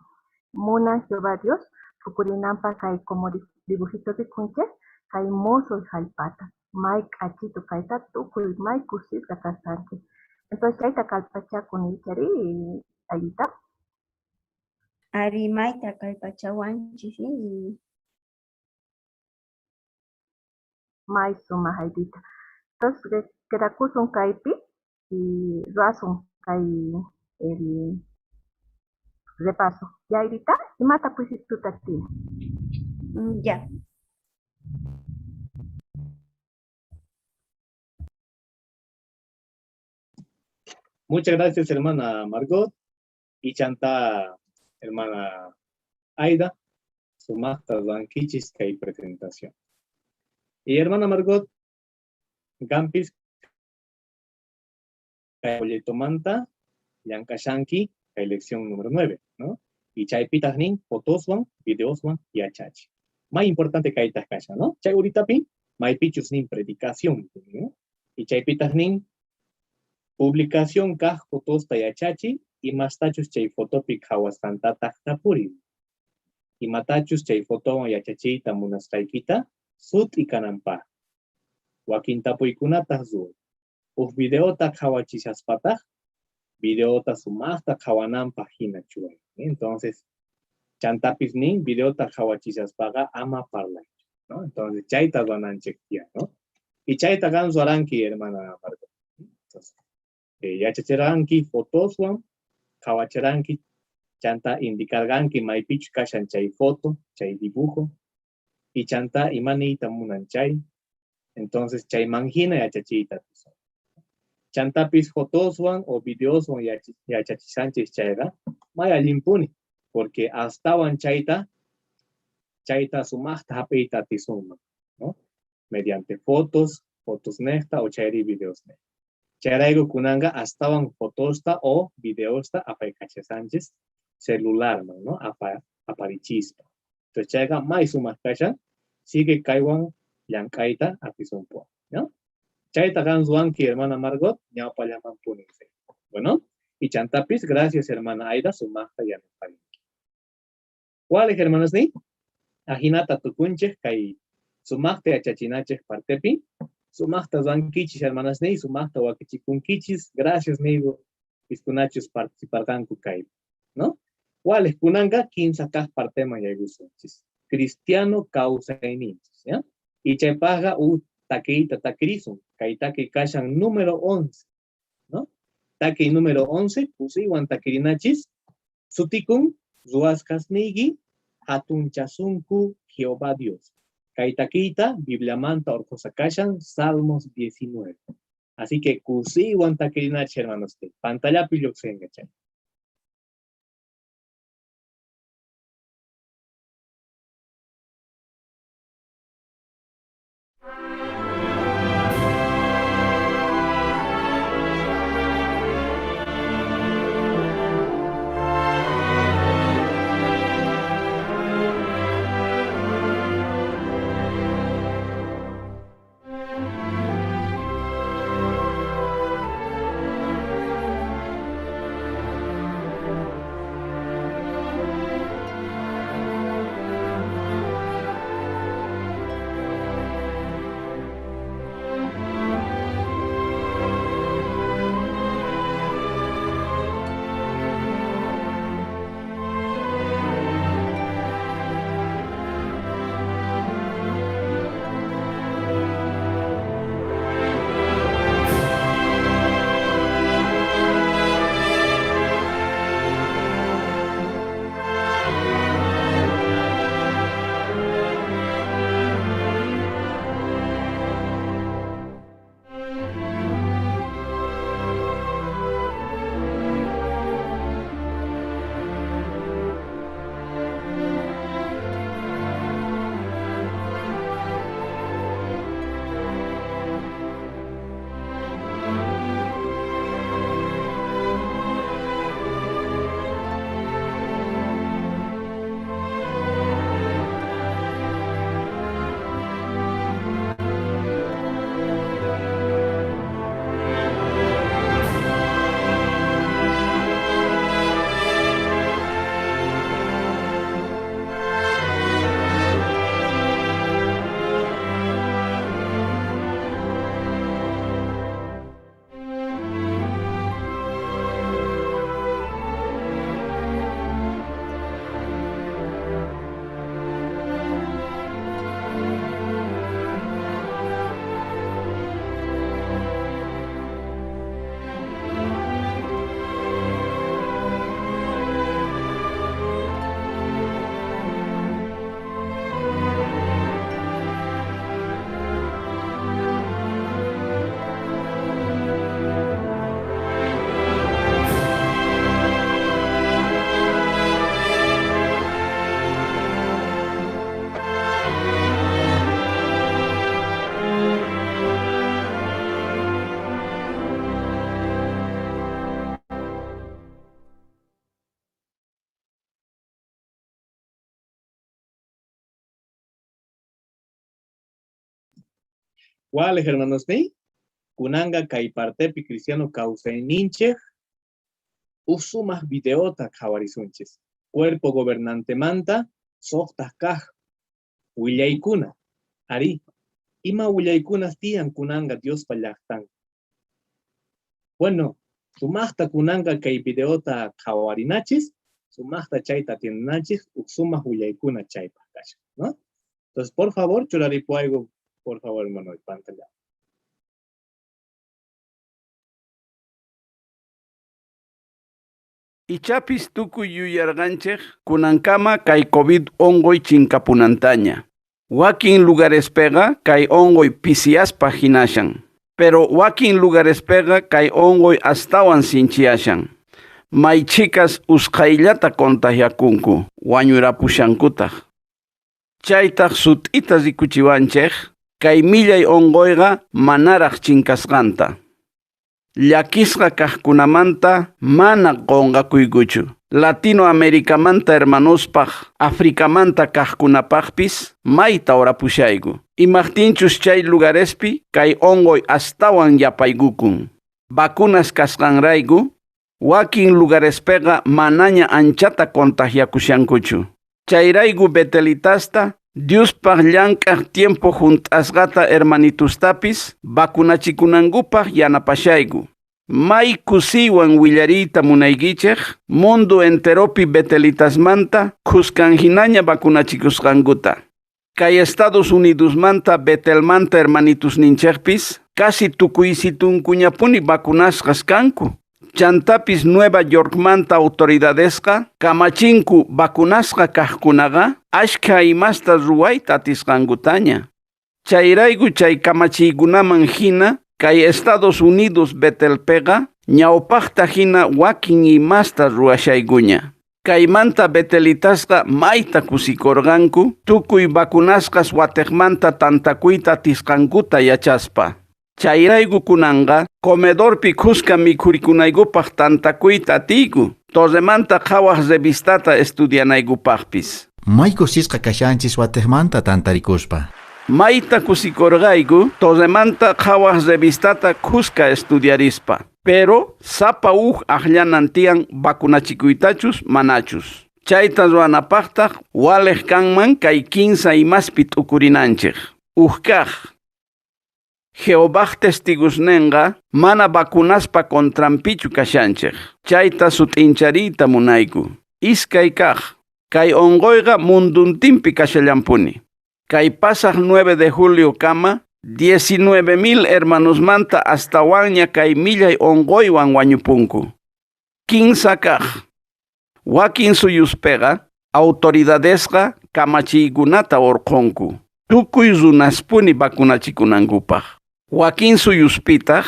munan Jehová Dios tukurinanpaq kay como dibujito rikunchik, kay mozo jallp'ata, may k'achitu kayta tukuy may kusisqa kasanchik. Entonces chayta kallpachakun ichari Aydita. Ari mayta kallpachawanchis. May sumaq Aydita. Entonces quedakusun kaypi y ruwasun kay el repaso. Ya Aydita, imata pusituta tiyan? Ya. Muchas gracias, hermana Margot. Y chanta, hermana Aida, sumaqta ruwankichis kay presentación. Y hermana Margot, gampis kay folletomanta llank'ashanki kay lección número 9, ¿no? Y chaypitaq nin fotoswan, videoswan yachachi. May importante kaytaq kashan, ¿no? Chay uritapi maypichus nin predicación, ¿no? Y chaypitaq nin publicación kaq fotosta yachachi imastachus chay fotopi qhawasqantataq tapuri. Imatachus chay fotowan yachachiyta munasqaykita sut'i kananpaq. Wakin tapuykunataq ruway. Huk videota qhawachishaspataq videota sumaqta qhawananpaq hina churay. Entonces, chantapis nin videota qhawachishaspaqa ama parlaychu, ¿no? Entonces, chayta ruwananchik tiyan, ¿no? Y chayta qan ruwaranki, hermana Margot. Entonces, yachachiranki fotoswan, qhawachiranki, chanta indicarganki maypichu kashan chay foto, chay dibujo, y chanta ima niyta munan chay. Entonces, chayman hina yachachiyta atisun. Chantapis fotoswan o videoswan yachachishanchis chayqa, may allinpuni, porque astawan chayta sumaqta hap'iyta atisunman, ¿no? Mediante fotos, fotos nejta o chayri videos nejta. Chayrayku kunanqa astawan fotosta o videosta apaykachashanchis celularman, ¿no? Aparichispa. Entonces chayqa may sumaq kashan, sigue kaywan llank'ayta atisunpuni, ¿no? Chayta qan ruwanki, hermana Margot, ñawpallamanpuni. Bueno, y chantapis, gracias, hermana Aida, sumaqta yanaparinki. Walik, hermanos ni? Ajinata tukunchik kay sumaqta yachachinachik partepi. Sumaqta ruwankichis, hermanas ni, sumaqta wakichikunkichis. Gracias, nigo, piskunachus participarqanku kay, ¿no? Walik, kunanqa kinsa kaq parteman yaykusunchis. Cristiano kawsayninchis, ¿ya? Y chaypaqqa u takiyta takirisun. Kay takiy kashan número 11, ¿no? Takiy número 11, kusiywan takirinachis, sutikun ruwasqasniyki hatunchasunku Jehová Dios. Kay takiyta Bibliamanta urqhusqa kashan Salmos 19. Así que kusiywan takirinachis, hermanos. Pantallapi lluqsinqa chay. ¿Cuáles, hermanos? ¿Ni? Kunanga kay partepi cristiano kawsayninchik usumaq videota qhawarisunchis. Cuerpo gobernante manta suqta kaq willaykuna. Ari, ima willaykunas tiyan kunanga Diospa llaqtan. Bueno, sumaqta kunanga kay videota qhawarinachis, sumaqta chayta atiendinachis, sumaq willaykuna chaypaq kashan, ¿no? Entonces, por favor, churaripuayku, por favor, hermano, pantalla. Ichapis tukuy yuyarqanchik kunankama kay COVID unquy chinkapunantaña. Wakin lugarespiqa kay unquy pisiyaspa hinashan. Pero wakin lugarespiqa kay unquy astawan sinchiyashan. May chhikas usqhayllata contagiakunku, wañurapushankutaq. Chaytaq sut'ita rikuchiwanchik kay millay unquyqa manaraq chinkasqanta. Llakisqa kaqkunamanta mana qunqakuykuchu. Latinoamericamanta hermanospaq, Africamanta kaqkunapaqpis mayta orapushayku. Imaqtinchus chay lugarespi kay onqoy astawan yapaykukun. Vacunas kasqanrayku, wakin lugarespeqa manaña anchata contagiakushankuchu. Chayrayku betelitasta, Diospaq llank'aq tiempo junt'asqata hermanitustapis vacunachikunankupaq yanapashayku. May kusiywan willariyta munaykichik, mundo enteropi betelitasmanta khuskanhinaña vacunachikusqankuta. Kay Estados Unidosmanta Betelmanta hermanitusninchikpis casi tukuysitunkuñapuni vacunasqas kanku. Chantapis Nueva Yorkmanta autoridadesqa kamachinku vacunasqa kaqkunaqa ashkha imasta ruwayta atisqankutaña. Chayrayku chay kamachiykunaman hina kay Estados Unidos Betelpeqa ñawpaqta hina wakin imasta ruwashaykuña. Kaymanta betelitasqa mayta kusikurqanku tukuy vacunasqas watiqmanta tantakuyta atisqankuta yachaspa. Chayrayku kunanqa comedorpi khuska mikhurikunaykupaq tantakuyta atiyku, Torremanta qhawaq revistata estudianaykupaqpis. May kusisqa kashanchis watiqmanta tantarikuspa. Mayta kusikurqayku Torremanta qhawaq revistata khuska estudiarispa. Pero sapa uj akllanan tiyan vacunachikuytachus manachus. Chayta ruwanapaqtaq waliq kanman kay kinsa imaspi t'ukurinanchik. Uj kaq, Jehovaj testigosnenqa mana vacunaspa contranpichu kashanchik. Chayta sut'inchariyta munayku. Iskay kaq, kay onqoyqa munduntinpi kashallanpuni. Kay pasaq 9 de julio kama 19,000 hermanosmanta astawanña kay millay onqoywan wañupunku. Kinsa kaq, wakin suyuspeqa autoridadesqa kamachiykunata urqhunku. Tukuy runaspuni vacunachikunankupaq. Wakin suyuspitaq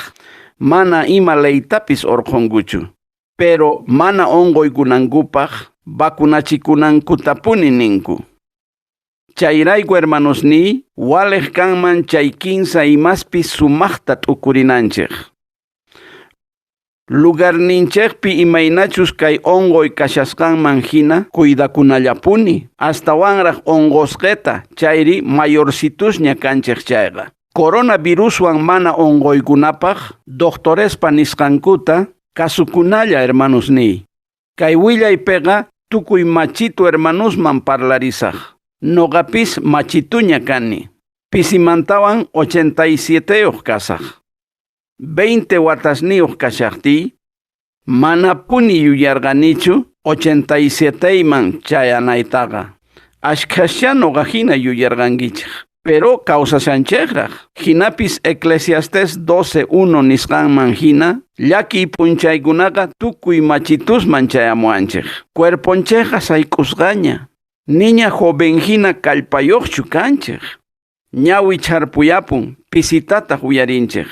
mana ima leytapis urqhunkuchu. Pero mana onqoykunankupaq vacunachikunankutapuni ninku. Chayrayku hermanosniy, waliq kanman chay kinsa imaspi sumaqta t'ukurinanchik. Lugarninchikpi imaynachus kay onqoy kashasqanman hina cuidakunallapuni, astawanraq onqosqeta chayri mayorcitusña kanchik chayqa. Coronaviruswan mana onqoykunapaq doctorespa nisqankuta kasukunalla hermanosniy. Kay willaypiqa tukuy machitu hermanosman parlarisaq. Noqapis machituña kani. Pisimantawan 87yuq kasaq. 20 watasniyuq kashaqtiy, manapuni yuyarqanichu 87man chayanaytaqa. Ashkhascha noqa hina yuyarqankichik. Pero kawsashanchikraq. Hinapis Eclesiastes 12:1 nisqanman hina, llakiy p'unchaykunaqa tukuy machitusman chayamuwanchik. Cuerponchikqa sayk'usqaña. Niña joven hina kallpayuqchu kanchik. Ñawi chharpuyapun, pisitataq uyarinchik.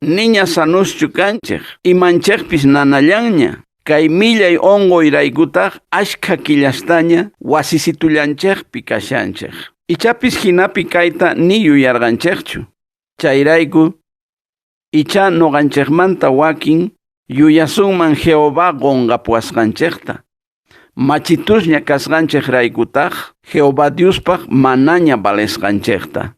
Niña sanuschu kanchik, imanchikpis nanallanña. Kay millay onqoyraykutaq ashkha killastaña wasisitullanchikpi kashanchik. Ichapis hinapi kayta ni yuyarqanchikchu. Chayrayku, icha nuqanchikmanta wakin yuyasunman Jehová qunqapuwasqanchikta. Machitusña kasqanchikraykutaq Jehová Diospaq manaña valesqanchikta.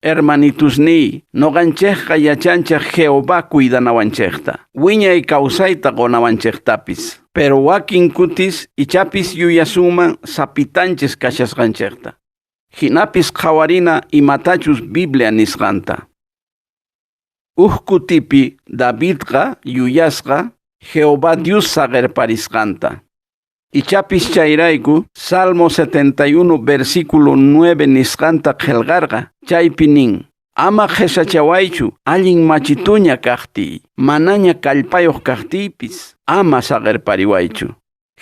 Hermanitusniy, nuqanchikqa yachanchik Jehová cuidanawanchikta, wiñay kawsayta qunawanchiktapis. Pero wakin kutis ichapis yuyasunman sapitanchis kashasqanchikta. Hinapis qhawarina imatachus Biblia nisqanta. Uj kutipi Davidqa yuyasqa Jehová Dios saqerparisqanta. Ichapis chayrayku Salmo 71 versículo 9 nisqanta qillqarqa, chaypi nin: Ama qhesachawaychu allin machituña kaqtiy, manaña kallpayuq kaqtiypis, ama saqerpariwaychu.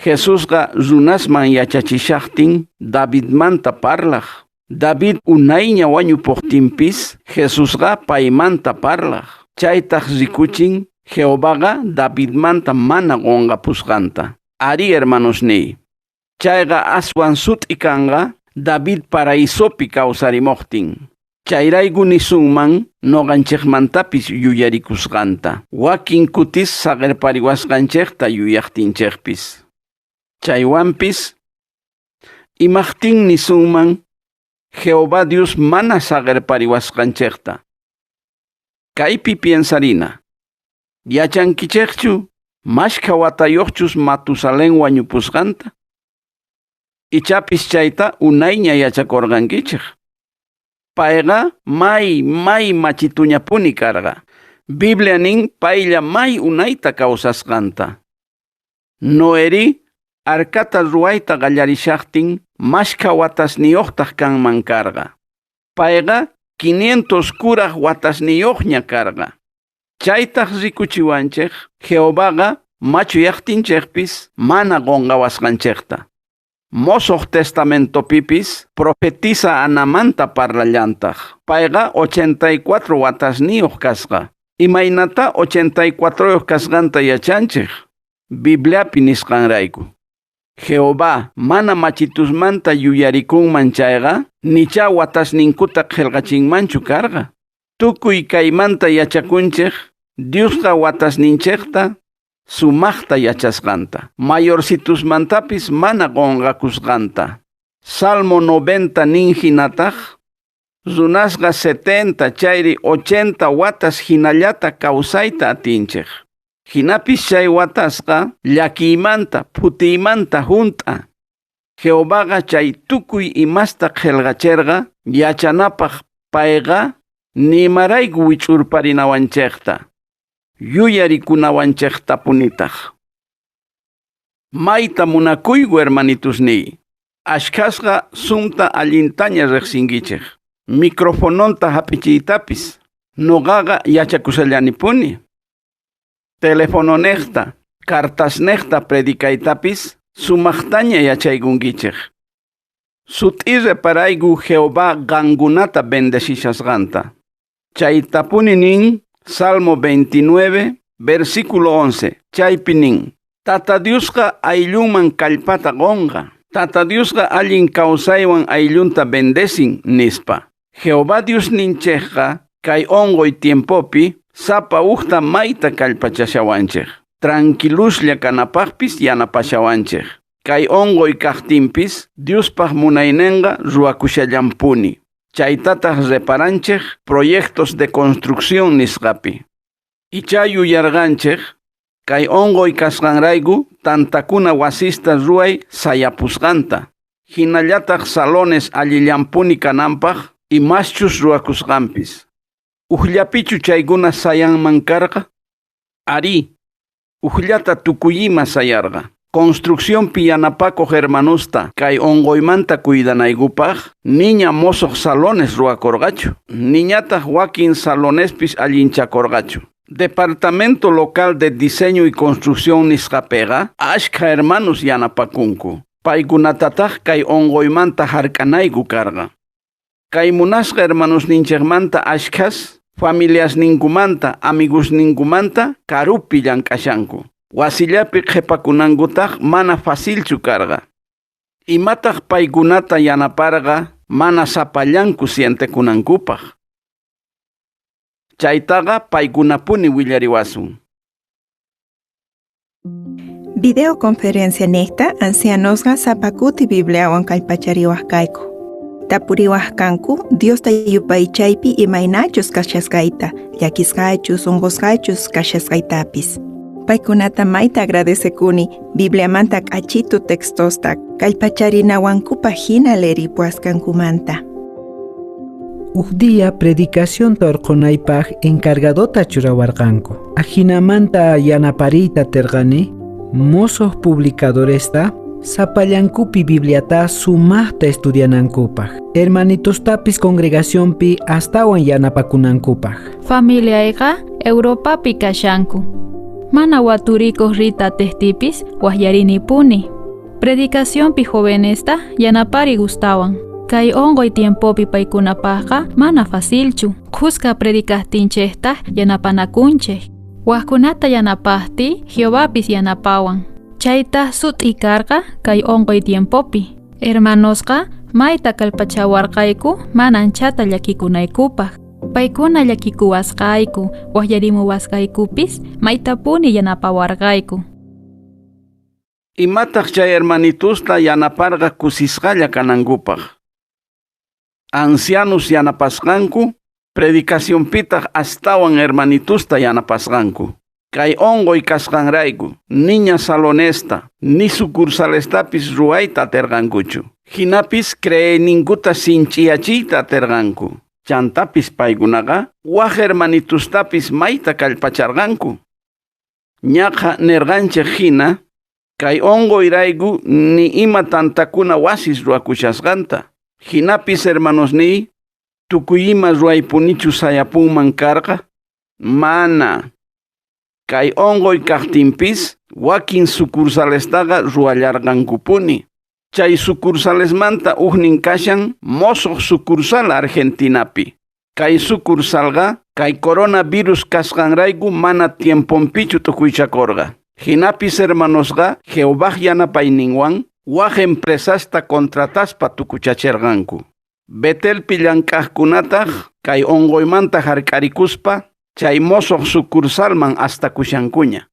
Jesusqa runasman yachachishaqtin Davidmanta parlaq. David unayña wañupuqtinpis Jesusqa paymanta parlaq. Chaytaq rikuchin Jehovaqa Davidmanta mana qunqapusqanta. Ari hermanosniy, chayqa aswan sut'i kanqa David paraisopi kawsarimuqtin. Chayrayku nisunman noqanchikmantapis yuyarikusqanta. Wakin kutis saqirpariwasqanchikta yuyaqtinchikpis. Chaywanpis imaqtin nisunman Jehová Dios mana saqirpariwasqanchikta. Kaypi piensarina. Yachankichikchu mashkha watayuqchus Matusalén wañupusqanta? Ichapis chayta unayña yachakurqankichik. Payqa may may machituñapuni karqa. Biblia nin paylla may unayta kawsasqanta. Noeri arkata ruwayta qallarishaqtin mashkha watasniyuqtaq kanman karqa. Payqa 500 kuraq watasniyuqña karqa. Chaytaq rikuchiwanchik Jehovaqa machuyaqtinchikpis mana qunqawasqanchikta. Mosoq Testamentopipis profetisa Anamanta parlallantaq. Payqa 84 watasniyuq kasqa. Imaynata 84 kasqanta yachanchik? Bibliapi nisqanrayku. Jehová mana machitusmanta yuyarikunman chayqa, nicha watasninkuta qillqachinmanchu karqa. Tukuy kaymanta yachakunchik, Diosqa watasninchikta sumaqta yachasqanta. Mayorcitusmantapis mana qunqakusqanta. Salmo 90 nin hinataq, runasqa 70 chayri 80 watas hinallata kawsayta atinchik. Hinapis chay watasqa llakiymanta phutiymanta hunt'a. Jehovaqa chay tukuy imasta qillqachirqa yachanapaq payqa nimarayku wich'urparinawanchikta. Yuyarikunawanchiktapunitaq. Mayta munakuyku hermanitusniy. Ashkhasqa sumta allintaña riqsinkichik. Microfononta hap'ichiytapis. Nuqaqa yachakushallanipuni. Telefononejta, cartasnejta predicaytapis sumaqtaña yachaykunkichik. Sut'i reparayku Jehová qankunata bendecishasqanta. Chaytapuni nin Salmo 29, versículo 11. Chaypi nin, Tata Diosqa ayllunman kallpata qunqa. Tata Diosqa allin kawsaywan ayllunta bendecin nispa. Jehová Dios ninchikqa kay unquy tiempopi sapa ujta mayta kallpachashawanchik. Tranquiluslla kanapaqpis yanapashawanchik. Kay unquy kaqtinpis Diospaq munayninqa ruwakushallampuni. Chaytataq reparanchik proyectos de construcción nisqapi. Icha yuyarqanchik kay unquy kasqanrayku tantakuna wasista ruway sayapusqanta. Hinallataq salones allillampuni kananpaq imaschus ruwakusqanpis. Ujllapichu chaykuna sayanman karqa? Arí, ujllata tukuyima sayarqa. Construccionpi yanapakuq hermanusta kay unquymanta cuidanaykupaq niña mosoq salones ruwakurqachu, niñataq wakin salonespis allinchakurqachu. Departamento Local de Diseño y Construcción nisqapiqa ashkha hermanos yanapakunku. Paykunatataq kay unquymanta hark'anayku karqa. Kay munasqa hermanosninchikmanta ashkhas familiasninkumanta, amigosninkumanta karupi llank'ashanku. Wasillapi qhipakunankutaq mana facilchu karqa. Imataq paykunata yanaparqa mana sapallanku sientekunankupaq. Chaytaqa paykunapuni willariwasun. Videoconferencia niqta ancianosqa sapa kuti Bibliawan kallpachariwaq kayku. Tapuriwaq kanku Diosta yupaychaypi imaynachus kashasqayta, llakisqachus, unqusqachus kashasqaytapis. Paykunata mayta agradecekuni Bibliamanta k'achitu textosta kallpacharinawankupaq hina leeripuwasqankumanta. Uj día predicación urqhunaypaq encargadota churawarqanku. Ajinamanta yanapariyta atirqani mosoq publicadoresta sapallankupi Bibliata sumaqta estudianankupaq. Hermanitostapis congregacionpi astawan yanapakunankupaq. Familiayqa Europapi kashanku. Mana waturikuq riyta atejtipis waqyarinipuni. Predicacionpi jovenesta yanapari gustawan. Kay unquy tiempopi paykunapaqqa mana facilchu. Khuska predicaqtinchiktaq yanapanakunchik. Waqkunata yanapaqtiy Jehovapis yanapawan. Chaytaq sut'i karqa kay unquy tiempopi. Hermanosqa mayta kallpachawarqayku mana anchata llakikunaykupaq. Paykuna llakikuwasqayku, waqllarimuwasqaykupis maytapuni yanapawarqayku. Imataq chay hermanitusta yanaparqa kusisqalla kanankupaq. Ancianos yanapasqanku, predicacionpitaq astawan hermanitusta yanapasqanku. Kay onqoy kasqanrayku, niña salonesta, ni sucursalestapis ruwayta atirqankuchu. Hinapis creeyninkuta sinch'iyachiyta atirqanku. Chantapis paykunaqa wak hermanitustapis mayta kallpacharqanku. Ñaqa nirqanchik hina, kay onqoyrayku ni ima tantakuna wasis ruwakushasqanta. Hinapis hermanosniy, tukuy ima ruwaypunichu sayapunman karqa? Mana. Kay onqoy kaqtinpis, wakin sucursalestaqa ruwallarqankupuni. Chay sucursalesmanta ujnin kashan mosoq sucursal Argentinapi. Kay sucursalqa kay coronavirus kasqanrayku mana tiemponpichu tukuychakurqa. Hinapis hermanosqa Jehová yanapayninwan wak empresasta contrataspa tukuchachirqanku. Betelpi llank'aqkunataq kay onqoymanta hark'arikuspa chay mosoq sucursalman astakushankuña.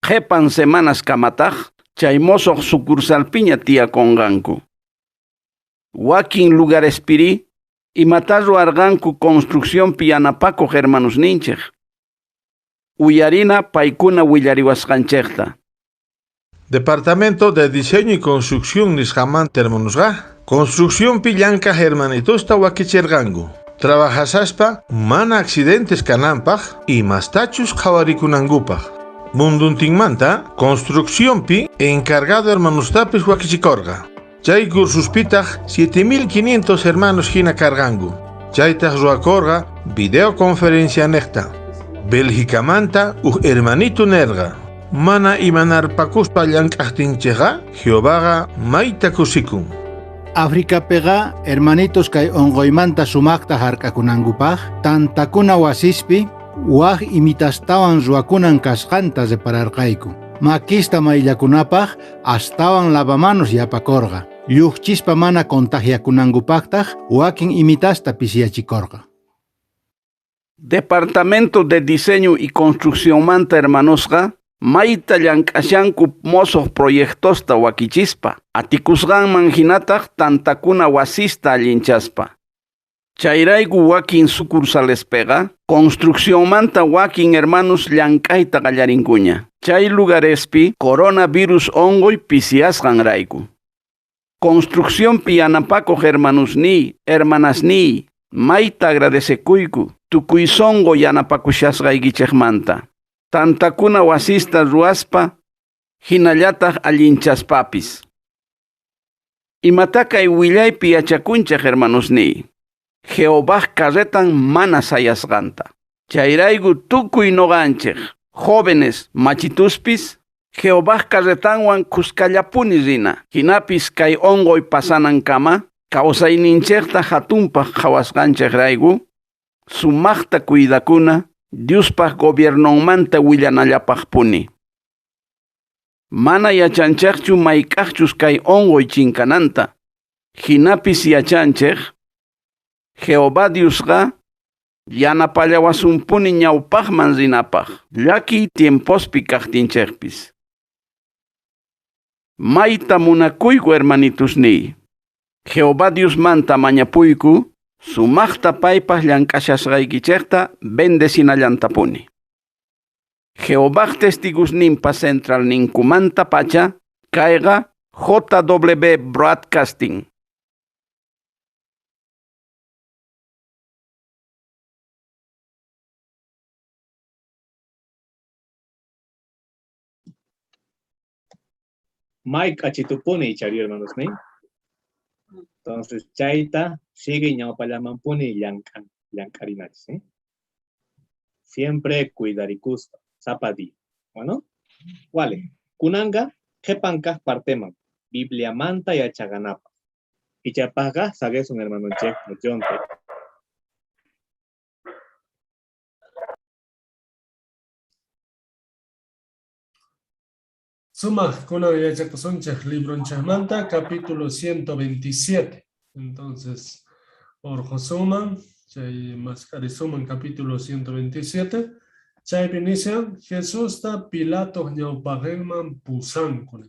Qhipan semanas kamataq chay mosoq sucursalpiña tiyakunqanku. Wakin lugarespiri imata ruwarqanku construccionpi yanapakuq hermanosninchik. Uyarina paykuna willariwasqanchikta. Departamento de Diseño y Construcción nisqamanta hermanosqa construccionpi llank'aq hermanitusta wakichirqanku. Trabajasaspa mana accidentes kananpaq imastachus qhawarikunankupaq. Munduntinmanta construccionpi encargado hermanostapis wakichikorqa. Chay cursuspitaq 7500 hermanos hina karqanku. Chaytaq ruwakorqa videoconferencia niqta. Bélgicamanta uj hermanito nerqa. Mana imanarpakuspa llank'aqtinchikqa Jehovaqa mayta kusikun. Africapiqa hermanitos kay onqoymanta sumaqta hark'akunankupaq tantakuna wasispi wak imitastawan ruwakunan kasqanta repararqayku. Makista mayllakunapaq astawan lavamanos yapakurqa. Lluqchispa mana contagiakunankupaqtaq wakin imitasta pisiyachikurqa. Departamento de Diseño y Construccionmanta hermanosqa mayta llank'ashanku mosoq proyectosta wakichispa, atikusqanman hinataq tantakuna wasista allinchaspa. Chayrayku wakin sucursalespiqa construccionmanta wakin hermanos llank'ayta qallarinkuña. Chay lugarespi coronavirus onqoy pisiyasqanrayku. Construccionpi yanapakuq hermanosniy, hermanasniy, mayta agradecekuyku tukuy sunqu yanapakushasqaykichikmanta. Tantakuna wasista ruwaspa, hinallataq allinchaspapis. Imata kay willaypi yachakunchik hermanosniy. Jehovaj carretan mana sayasqanta. Chayrayku tukuy noqanchik, jóvenes machituspis, Jehovaj carretanwan kuskallapuni rina. Hinapis kay onqoy pasanankama, kawsayninchikta hatunpaq qhawasqanchikrayku, sumaqta cuidakuna, Diospaq gobiernonmanta willanallapaqpuni. Mana yachanchikchu mayk'aqchus kay onqoy chinkananta. Hinapis yachanchik, Jehová Diosqa yanapallawasunpuni ñawpaqman rinapaq, llakiy tiempospi kaqtinchikpis. Mayta munakuyku hermanitusniy. Jehová Diosmanta mañapuyku, sumaqta paypaq llank'ashasqaykichikta bendecinallantapuni. Jehovaj testigosninpa centralninkumanta pacha, kayqa JW Broadcasting. Mike achitupuni ichari hermanos, ¿no? Entonces, chayta sigue ñawpallamampuni llank'an, llank'arinachis, ¿eh? Siempre cuidarikuspa, sapadi. Bueno, vale. Kunanga, qhipan parteman, Bibliamanta yachaganapa. Ichapaqa saguesun hermano Jeff Jonte. Sumaq kunan yachakusunchik libronchikmanta capítulo 127. Entonces, urqusunman chay mask'arisuman capítulo 127. Chaypi nishan Jesusta Pilatoq ñawpaqinman pusanku.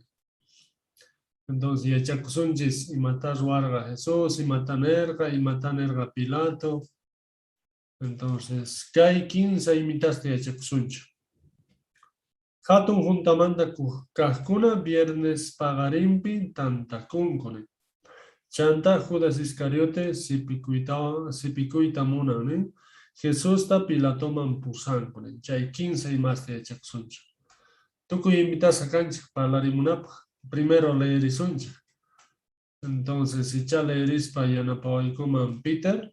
Entonces yachakusunchis imata ruwarqa Jesús, imata nirqa, imata nirqa Pilato. Entonces, kay kinsa imitasta yachakusunchik. Hatun juntamanta kaqkuna viernes paqarinpi tantakunku. Chanta Judas Iscariote sipikuyta munan nin. Jesusta Pilatoman pusanku nin. Chay kinsa imasta yachakusunchik. Tukuy invitasqa kanchik parlarimunapaq. Primero leerisunchik. Entonces, icha leerispa yanapawaykuman Peter.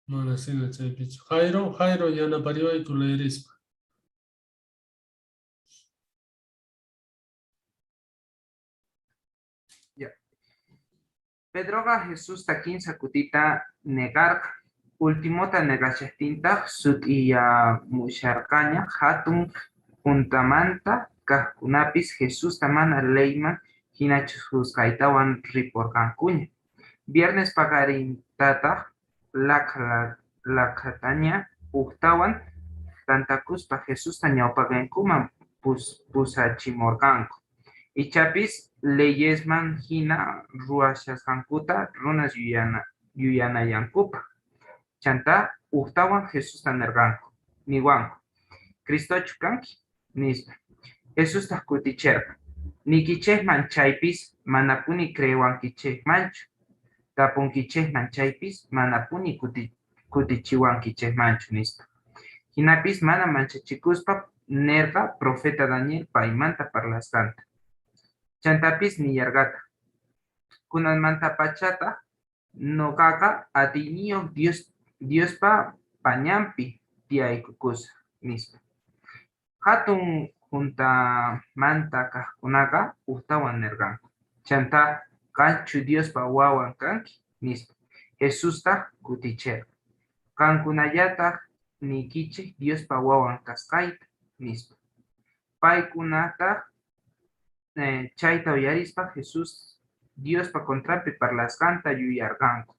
Mana sina chaypichu. Jairo, Jairo yanapariwayku leerispa. Ya. Pedroqa Jesusta kinsa kutita negarqa. Ultimota negashaqtintaq sut'iyamusharqaña hatun juntamanta kaqkunapis Jesusta mana leyman hinachu juzgaytawan riporqankuña. Viernes paqarintataq laqhataña ujtawan tantakuspa Jesusta ñawpaqinkuman pusachimurqanku. Ichapis leyesman hina ruwashasqankuta runas yuyanallankupaq. Chantá ujtawan Jesusta nirqanku, niwanku, Cristochu kanki? Nispa. Jesustaq kutichirqa, Niykichikman chaypis manapuni creewankichikmanchu, tapunkichikman chaypis manapuni kutichiwankichikmanchu, nispa. Hinapis mana manchachikuspa nirqa profeta Daniel paymanta parlasqanta. Chantapis nillarqataq, kunanmantapachataq nuqaqa atiyniyuq Diospa pañanpi tiyaykukusaq, nispa. Hatun juntamanta kaqkunaqa ujtawan nirqanku, chantá qanchu Diospa wawan kanki, nispa. Jesustaq kutichirqa, qankunallataq niykichik Diospa wawan kasqayta, nispa. Paykunataq chayta uyarispa Jesús Diospa contranpi parlasqanta yuyarqanku,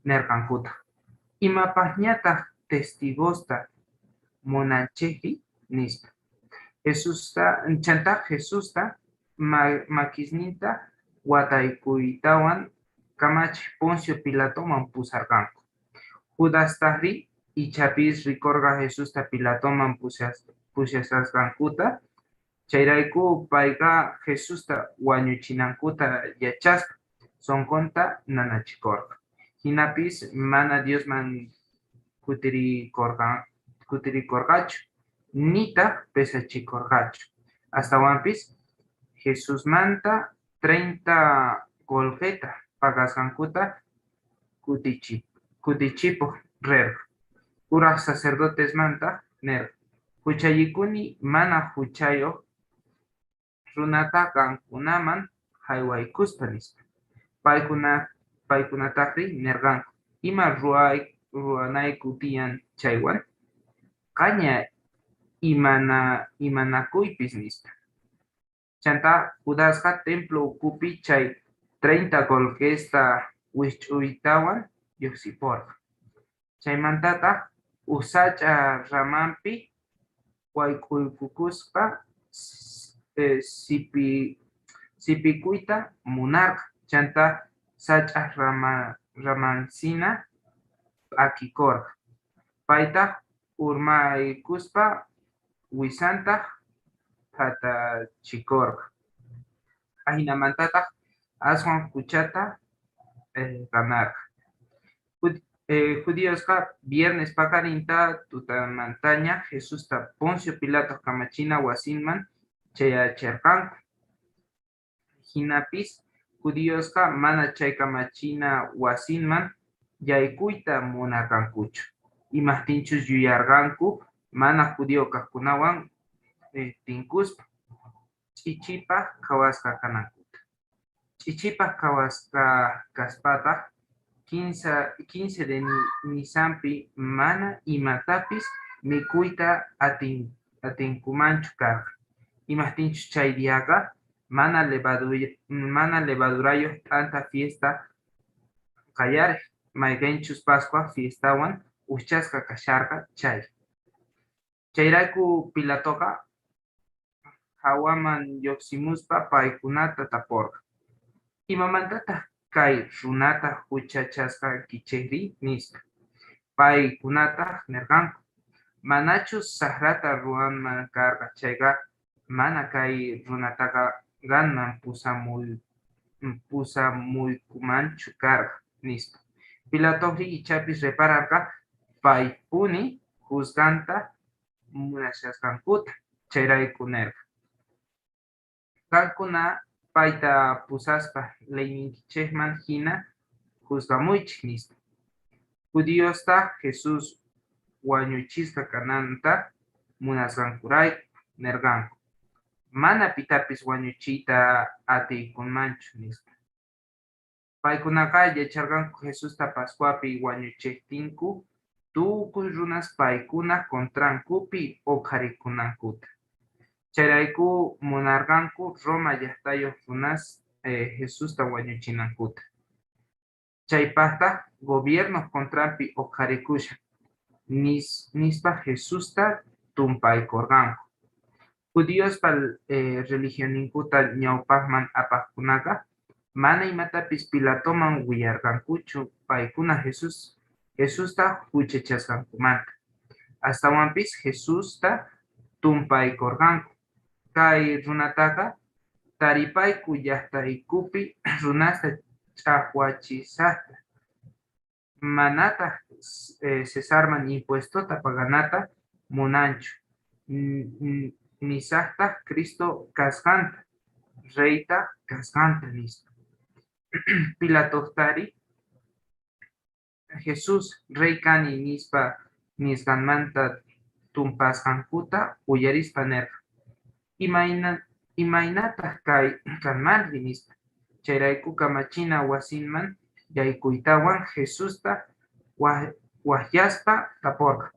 nirqankutaq, imapaqñataq testigosta munanchikri, nispa. Jesusta, chantá Jesusta makisninta wataykuytawan kamachiq Poncio Pilatoman pusarqanku. Judastajrí ichapis rikorqa Jesusta Pilatoman pusasqankuta, chayrayku payqa Jesusta wañuchinankuta yachaspa sonqonta nanachikorqa. Hinapis mana Diosman kutirikorqachu, nitaq pesachikorqachu. Astawanpis Jesusmanta 30 qolqeta pagasqankuta kutichipuq rirqa. Kuraq sacerdotesmanta nirqa, huchallikuni mana huchayuq runata qankunaman haywaykuspa, nispa. Paykunataqri nirqanku, ima ruwanayku tiyan chaywan? Qaña imanakuypis, nispa. Chantá Judasqa templo ukhupi chay 30 qolqesta wikch'uytawan lluqsiporqa. Chaymantataq uj sach'a ramanpi wayk'uykukuspa sipikuyta munarqa. Chantá sach'aj ramansina p'akikorqa. Paytaq urmaykuspa wisantaq phatachikorqa. Ajinamantataq aswan huchata ganarqa. Judiosqa viernes paqarinta tutamantaña Jesusta Poncio Pilato kamachina wasinman chayachirqanku. Hinapis judiosqa mana chay kamachina wasinman yaykuyta munarqankuchu. Imajtinchus yuyarqanku mana judío kaqkunawan tinkuspa. ch'ichipaj qhawasqa kanankuta. Ch'ichipaj qhawasqa kaspataq 15 de Nisanpi mana imatapis mikhuyta atinkumanchu karqa. Imajtinchus chay diaqa mana levadurayuq t'anta fiesta qallariq, mayqinchus Pascua fiestawan ujchasqa kasharqa chay. Chayrayku Pilatoqa jawaman lluqsimuspa paykunata tapurqa: Imamantataq kay runata huchachasqankichikri? nispa. Paykunataq nirqanku: Manachus saqrata ruwanman karqa chayqa, mana kay runataqa qamman pusamuykumanchu karqa, nispa. Pilatoqri ichapis repararqa paypuni juzganta munashasqankuta, chayrayku nirqa: Qamkuna payta pusaspa leyniykichikman jina juzgamuychik, nispa. Judiostaq Jesús wañuchisqa kananta munasqankurayku nirqanku: Mana pitapis wañuchiyta atiykunmanchu, nispa. Paykunaqa yacharqanku Jesusta Pascuapi wañuchejtinku tukuy runas paykunaj contrankupi oqharikunankuta. Chayrayku munarqanku Roma llaqtayuq runas Jesusta wañuchinankuta. Chaypaqtaq gobiernoj contranpi oqharikushan, nispa Jesusta tumpaykorqanku. Judiospa religionninkuta ñawpaqman apaqkunaqa mana imatapis Pilatoman willarqankuchu paykuna Jesusta huchachasqankumanta. Astawanpis Jesusta tumpaykorqanku. Kay runataqa taripayku llaqtaykupi runasta ch'aqwachishajta, manataq Cesarman impuestota paganata munanchu, nisajtaq Cristo kasqanta, reytaq kasqanta, nispa. Pilatoqtari Jesús rey kani nispa nisqanmanta tumpasqankuta uyarispa nirqa: Imaynataq kay kanmanri, nispa. Chayrayku kamachina wasinman yaykuytawan Jesusta wajyaspa taporqa: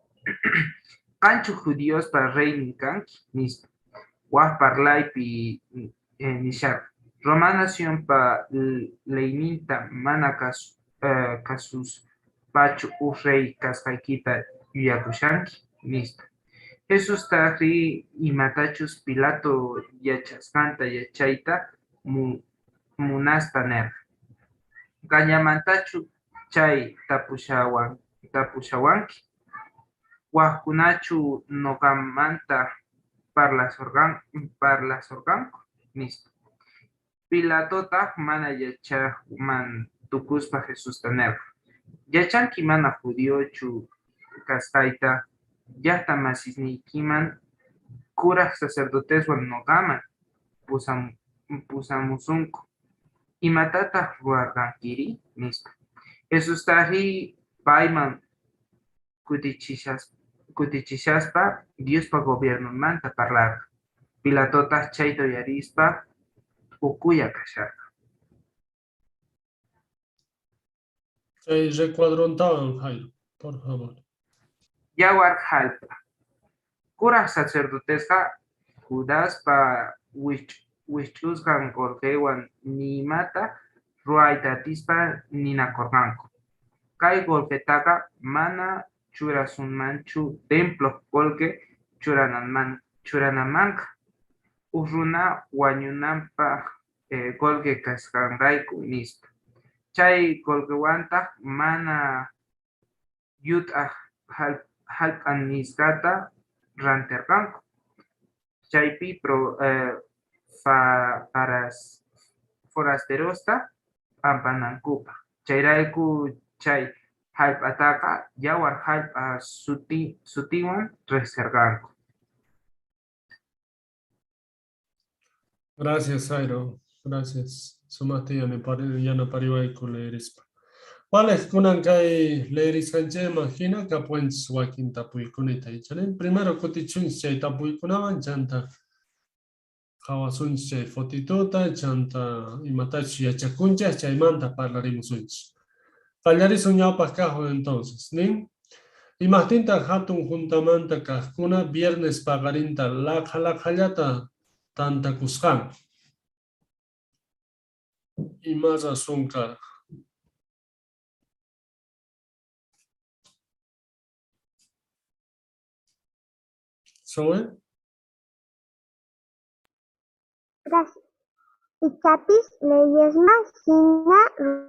Qanchu judiospa reynin kanki? nispa. Waj parlaypi nisharqa: Roma nacionpa leyninta mana kasuspachu uj rey kasqaykita yuyakushanki? nispa. Jesustajrí imatachus Pilato yachasqanta yachayta munaspa nerqa: Qanllamantachu chay tapushawanki? Wajkunachu noqamanta parlasorqanku? Nispa. Pilatotaq mana yachaqman tukuspa Jesusta nerqa: Yachanki mana judiochu kasqayta, llaqta masisniykiman kuraj sacerdoteswan noqaman pusamusunku. Imatataq ruwarqankiri? Nispa. Jesustajrí payman kutichishaspa Diospa gobiernonmanta parlarqa. Pilatotaq chayta uyarispa t'ukuya kasharqa. Chay recuadrontawan, Jairo, por favor. Yawar jallp'a. Kuraj sacerdotesqa Judaspa wijch'usqan qolqewan ni imata ruwayta atispa ninakorqanku: Kay qolqetaqa mana churasunmanchu temploj qolqe churanamanqa, uj runa wañunanpaj qolqe kasqanrayku, nispa. Chay qolqewantaj mana yut'aj jallp'a nisqata ranterqanku. Chaypi forasterosta p'ampanankupaj. Chayrayku chay jallp'ataqa yawar jallp'a sutiwan rejserqanku. Gracias, Jairo. Gracias. Sumaqta yanapariwayku leerispa. Vale, kunan kay leerisqanchikman hina kapuwanchis wakin tapuykunata ichanin. Primero kutichunchis chay tapuykunawan chanta Qhawasunchik chay fotituta, chanta imatachus yachakunchik, chaymanta parlarimusunchik. Qallarisun ñawpaq kaqwan entonces, nin, Imaqtintaq hatun juntamanta kaqkuna viernes paqarinta laqha laqhallata tantakusqanku? Ima razón karqa? Zoe? Gracias. Ichapis leyesman jina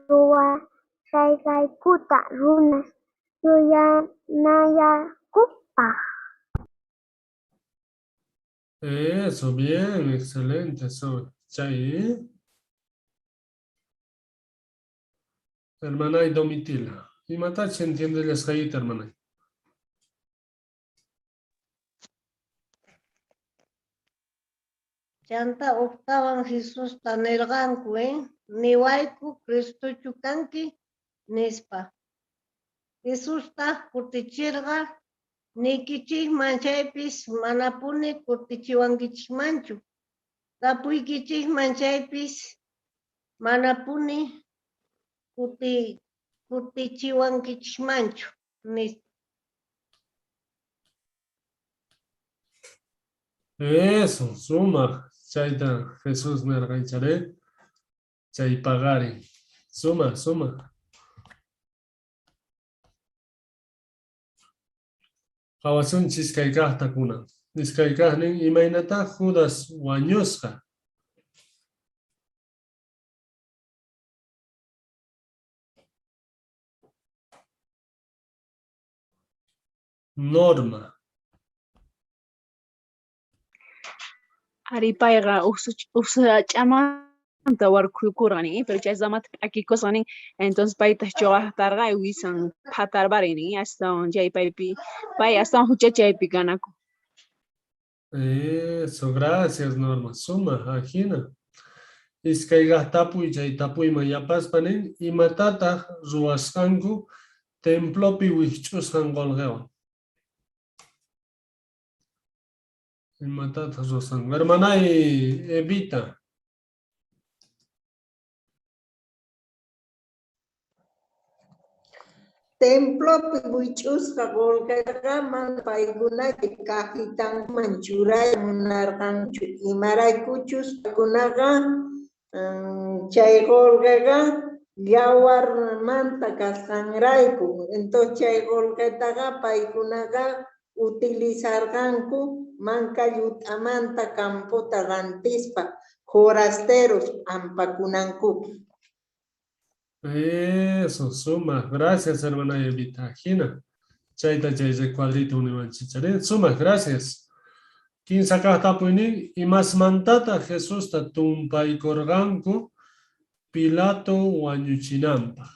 ruwasqaykuta runas yuyanallankupaj. Eso, bien, excelente, Zoe. Chay. Hermanay Domitila. Imatach entiendellasqaykita, hermanay? Chanta ujtawan Jesusta nirqanku, Niwayku Cristochu kanki, nispa. Jesustaq kutichirqa, Niykichikman chaypis manapuni kutichiwankichikmanchu, tapuykichikman chaypis manapuni kutichiwankichikmanchu, nispa. Eso, sumaq. Chayta Jesús nirqa icharí. Chay paqarin. Sumaq, sumaq. Qhawasunchis iskay kaqta kunan. Iskay kaqnin, imaynatá Judas wañusqa? Norma. Ari payqa uj sach'amanta warkhuykurqa nin, pero chay ramata p'akikusqa nin, entonces paytaq chuqaqtarqa wisan phatarparin nin, astawan chay paypi, pay astawan huchachaypi kanaku. Eso, gracias Norma. Sumaq, ajina. Iskay kaq tapuy chay tapuyman yapaspa nin, imatataq ruwasqanku templopi wikch'usqan qolqewan? Imatataq ruwasqanku? Hermanay Evita. Templopi wich'usqa qullqiqa mana paykunaqa cajitanman churay munarqanchu, imaraykuchus paykunaqa chay qullqiqa yawarmanta kasqanrayku, entonces chay qullqitaqa paykunaqa utilizarqanku manka llut'amanta campota rantispa forasteros p'ampakunankupaq. Eso, sumaq. Gracias, hermana Evita. Ajina. Chayta chay recuadrito niwanchik. Sumaq, gracias. Kinsa kaq tapuynin, imasmantataq Jesusta tumpaykurqanku Pilato wañuchinanpaq?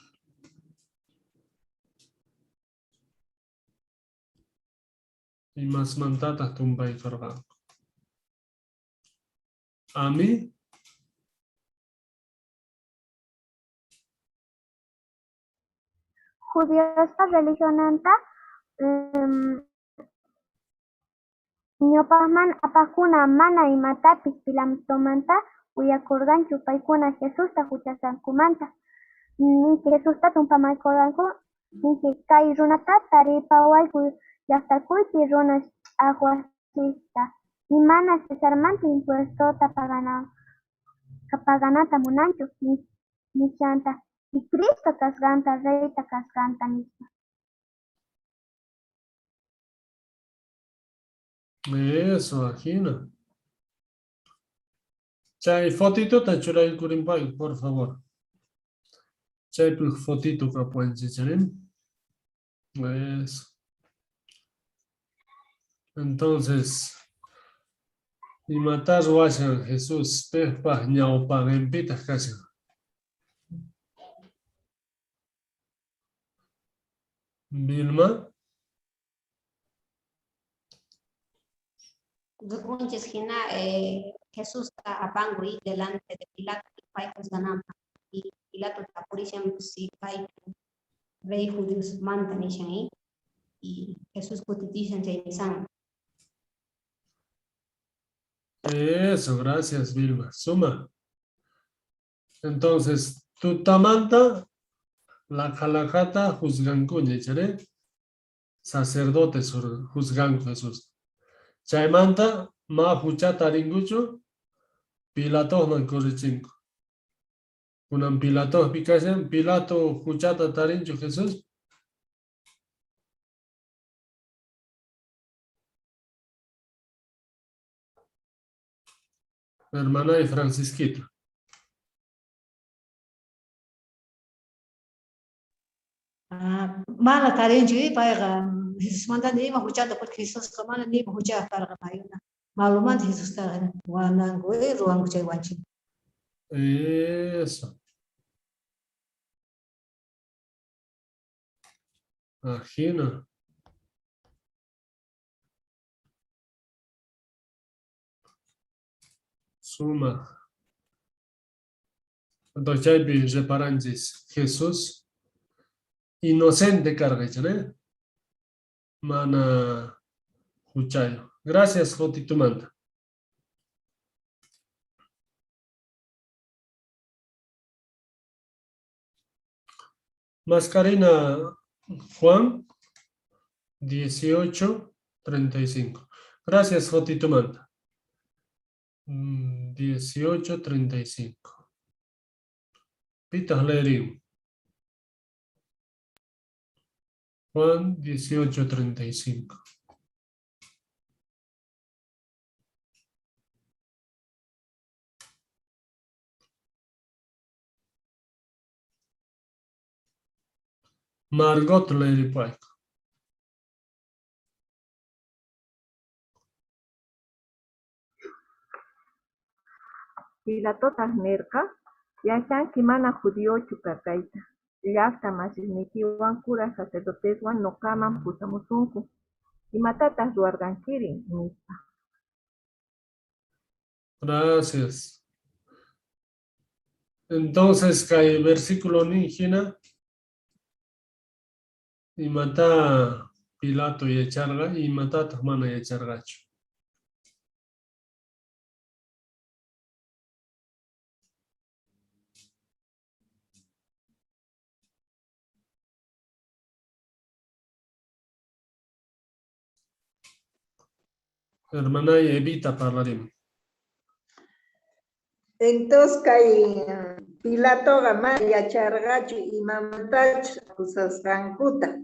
Imasmantataq tumpaykurqanku? Ami? Judiospa religionanta ñawpaqman apaqkuna mana imatapis Pilatomanta uyakurqanchu, paykuna Jesusta juchachasqankumanta. Ninchik Jesusta tumpamaykurqanku, ninchik kay runata taripawayku llaqtakuypi runas ch'aqwachista y mana Cesarmanta impuestota paganata munanchu nishanta y Cristo kasqanta reyta kasqanta nispa. Eso, ajina. Chay fotitota churaykurinpay, por favor. Chaypi fotito kapuwanchik, Eso. Entonces, imatá ruwashan Jesús piqpaq ñawpaqinpitaq kashan? Vilma. Rikunchis hina Jesusta apanku delante de Pilato pay juzgananpaq. Y Pilato tapurishan si pay rey judíosmanta nishan y Jesús kutichishan chay nisan. Eso, gracias, Vilma. Suma. Entonces, tutamanta laqha juzgankuña, ichare? Sacerdotes juzganku Jesús. Chaymanta ma huchata ringuchu Pilatoman corrichinku. Kunan Pilato kashan, Pilato huchata tarinchu Jesús. Hermana y Francisquita. Ah, mana tarinchu payqa Jesusmanta nima huchata porque Jesusqa mana nima huchayuq karqa paykuna malumanta Jesustaqa wananku ruwanku chay wanchik. Eso. Ajina. Suma. Entonces chaypi reparanchis Jesús inocente karqa ¿eh? Mana huchayo. Gracias, Jotitumanta. Mascarina Juan 18:35. Gracias, Jotitumanta. 18:35. Pitas leerim. Juan 18:35. Margot leeripayku. Pilatotaq nirqa, yachanki mana judiochu kasqayta, llaqta masisniykiwan kuraq sacerdoteswan nuqaman pusamusunku, imatataq ruwarqankiri, nispa. Gracias. Entonces, kay versículo nin hina, imata Pilato yacharqa, imatataq mana yacharqachu. Hermana Evita parlarim. Entonces kay Pilatoqa mana yacharqachu imamantachus acusasqankuta.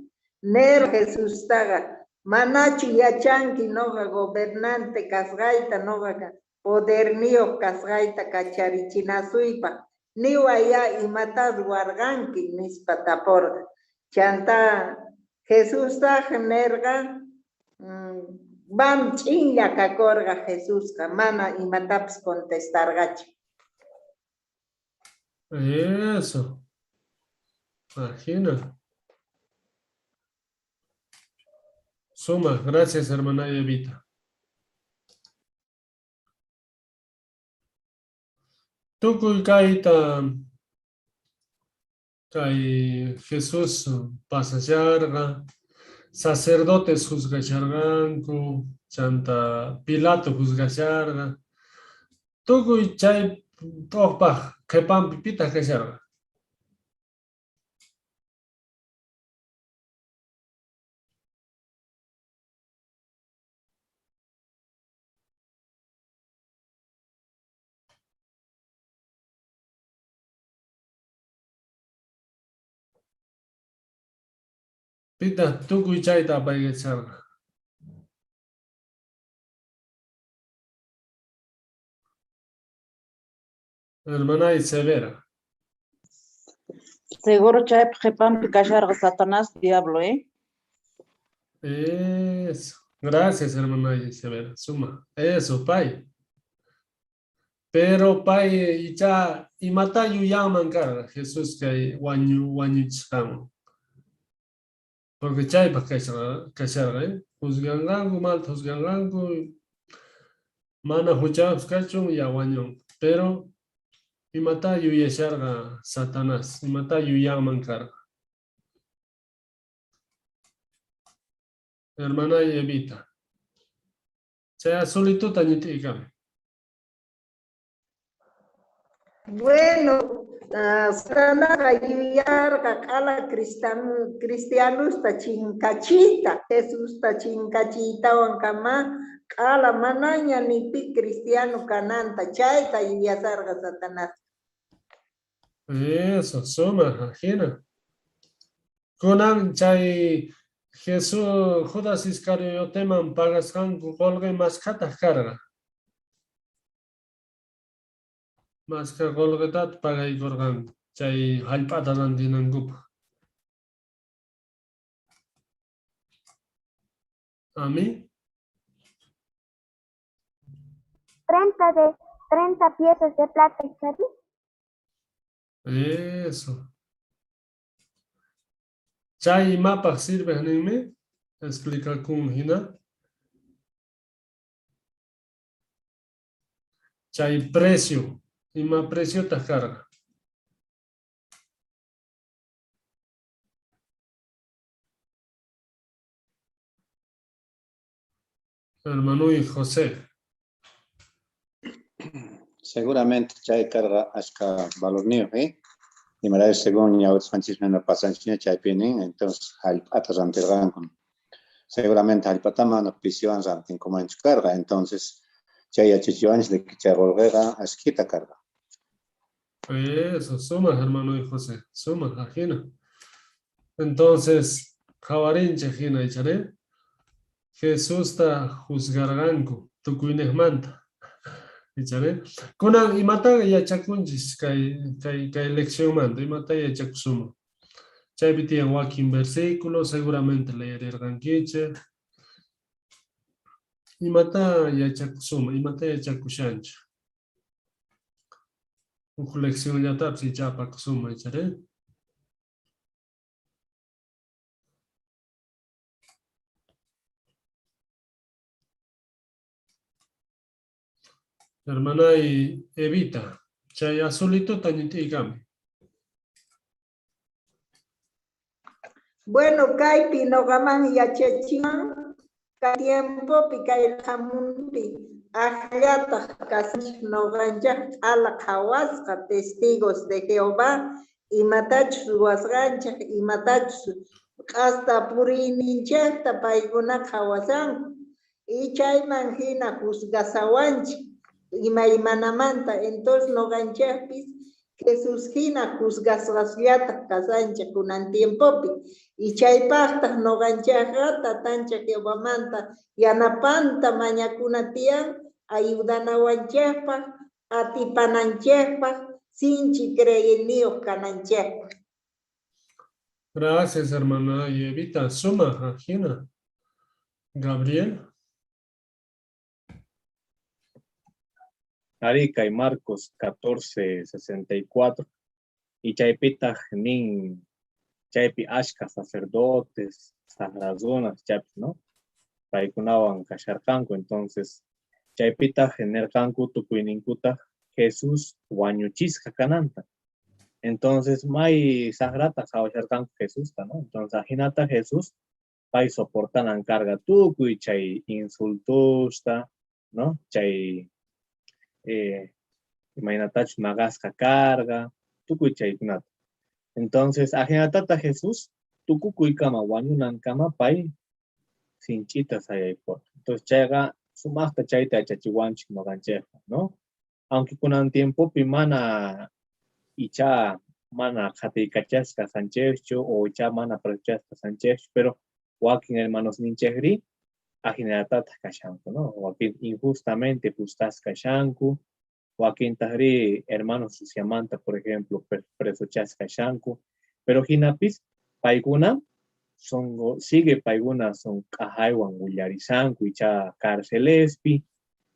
Nirqa Jesustaqa, manachu yachanki nuqa gobernante kasqayta, nuqa poderniyuq kasqayta kacharichinasuypaq, niway ya imata ruwarqanki, nispa tapurqa. Chanta Jesustaq nirqa, bam ch'inlla kakurqa Jesusqa, mana imatapis contestarqachu. Eso. Imagina. Suma, gracias, hermana Evita. Tukuy kayta kay Jesús pasasharqa, sacerdotes juzgasharqanku, chanta Pilato juzgasharqa. Tukuy chay t'uqpaq qhipanpi pitaq kasharqa. Pitaq tukuy chayta apaykacharqa. Hermana Severa. Seguro chaypi qhipanpi kasharqa Satanás diablo, ¿eh? Eso. Gracias, hermana Severa. Suma. Eso, pay. Pero pay icha imata yuyanman karqa Jesús kay wañu wañuchisqanwan. Porque chaypaq kasharqa, ¿eh? Juzganqanku, malta juzganqanku, mana huchayuq kachun ya wañunqa. Pero imata yuyasharqa Satanás, imata yuyanman karqa. Hermana Evita. Chay azulituta ñit'iykami. Bueno, Satanaqa yuyarqa q'ala cristianosta chinkachiyta, Jesusta chinkachiytawan kama q'ala manaña ni pi cristiano kananta, chayta yuyasarqa Satanás. Eso, sumaq, ajina. Kunan chay Jesús Judas Iscarioteman pagasqanku qolqe mashkhataq karqa. Mashkha qolqetataq pagaykurqanku chay hallp'ata rantinankupaq. Ami? 30 de 30 piezas de plata, ichari? Eso. Chay imapaq sirveq ninmi? Explicakun hina. Chay precio, ima preciotaq karqa? Hermano y José. Seguramente chay karqa achka valorniyuq, eh? Imarayku según ñawirqanchisman pasanchikña chaypi nin, entonces hallp'ata rantirqanku. Seguramente hallp'ata mana pisiwan rantinkumanchu karqa, entonces chay yachachiwanchik de que chay qullqiqa ashkhita karqa. Eso, sumaq hermano y José, sumaq ajina. Entonces, qhawarinchik hina ichari. Jesusta juzgarqanku tukuyniqmanta. Ichari. Kunan imata yachakunchis kay kay kay leccionmanta, imata yachakusunman. Chaypi tiyan wakin versículos, seguramente leerirqankichik. Imata yachakusunman, imata yachakushanchik. Huk leccionllatapis icha apakusunman, ichari. Hermanay Evita, chay azulitota ñit'iykami. Bueno, kaypi noqaman yachachiwan kay tiempopi kay mundopi aqllataq kasanchik noqanchik q'ala qhawasqa testigos de Jehová imatachus ruwasqanchik imatachus q'asta puriyninchikta paykuna qhawasanku y chayman hina juzgasawanchik imaymanamanta entonces noqanchikpis Jesús hina juzgasqasllataq kasanchik kunan tiempopi y chaypaqtaq noqanchikqa tatanchik Jehovamanta yanapanta mañakuna tiyan ayudanawanchikpaq atipananchikpaq sinchi creeyniyuq kananchikpaq. Gracias, hermana Evita. Sumaq, ajina. Gabriel. Arica y Marcos 14, 64. Y chaypitaq nin, chaypi ashka sacerdotes, saqra chaypis, ¿no? Paykunawan kasharqanku, entonces chaypitaq nirqanku tukuyninkutaq Jesús wañuchisqa kananta. Entonces may saqrata qhawasharqanku Jesusta, ¿no? Entonces ajinata Jesús pay soportanan karqa tukuy chay insultusta, ¿no? Chay imaynatachus maqasqa karqa, tukuy chaykunata. Entonces ajinatata Jesús tukukuykama wañunankama pay sinch'ita sayaykurqa. Entonces chayqa sumaqta chayta yachachiwanchik ñuqanchikqa, ¿no? Aunque kunan tiempopi mana icha mana qhatiykachasqa kasqanchikchu o icha mana presochasqa kasqanchikchu, pero wakin hermanos ninchikri ajinallatataq kashanku, ¿no? Wakin injustamente juzgasqa kashanku, wakintaqri hermanos Rusiamanta, por ejemplo, presochasqa kashanku, pero hinapis paykuna son sigue paykuna son k'ajaywan willarishanku icha carcelespi,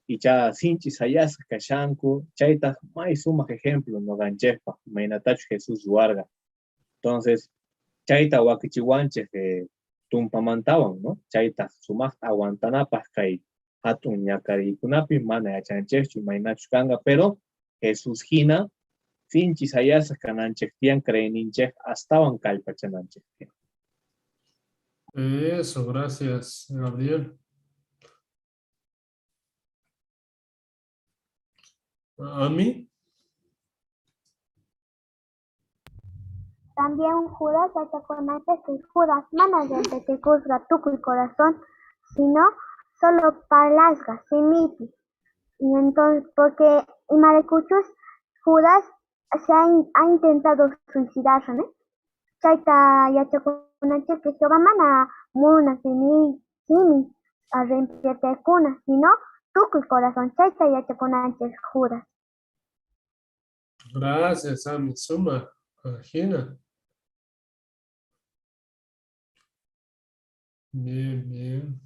icha sinchi sayasqa kashanku, chaytaq may sumaq ejemplo ñuqanchikpaq, imaynatachus Jesús ruwarqa. Entonces, chayta wakichiwanchik tumpamantawan, ¿no? Chaytaq sumaqta aguantanapaq kay hatun ñakariykunapi mana yachanchikchu imaynachus kanqa, pero Jesús hina sinchi sayasqa kananchik tiyan, creeyninchik astawan kallpachananchik tiyan. Eso, gracias, Gabriel. ¿A mí? También Judas yachakunanchik que Judas mana arrepentikusqa tukuy corazón, sino solo parlasqa simipi. Y entonces, porque imaraykuchus Judas se ha intentado suicidarse, ¿no? Chayta yachakunanchik que Jehová mana munan simi simi arrepentikuna, sino tukuy corazón. Chayta yachakunanchik Judas. Gracias, Ami. Suma. Gina. Bien, bien.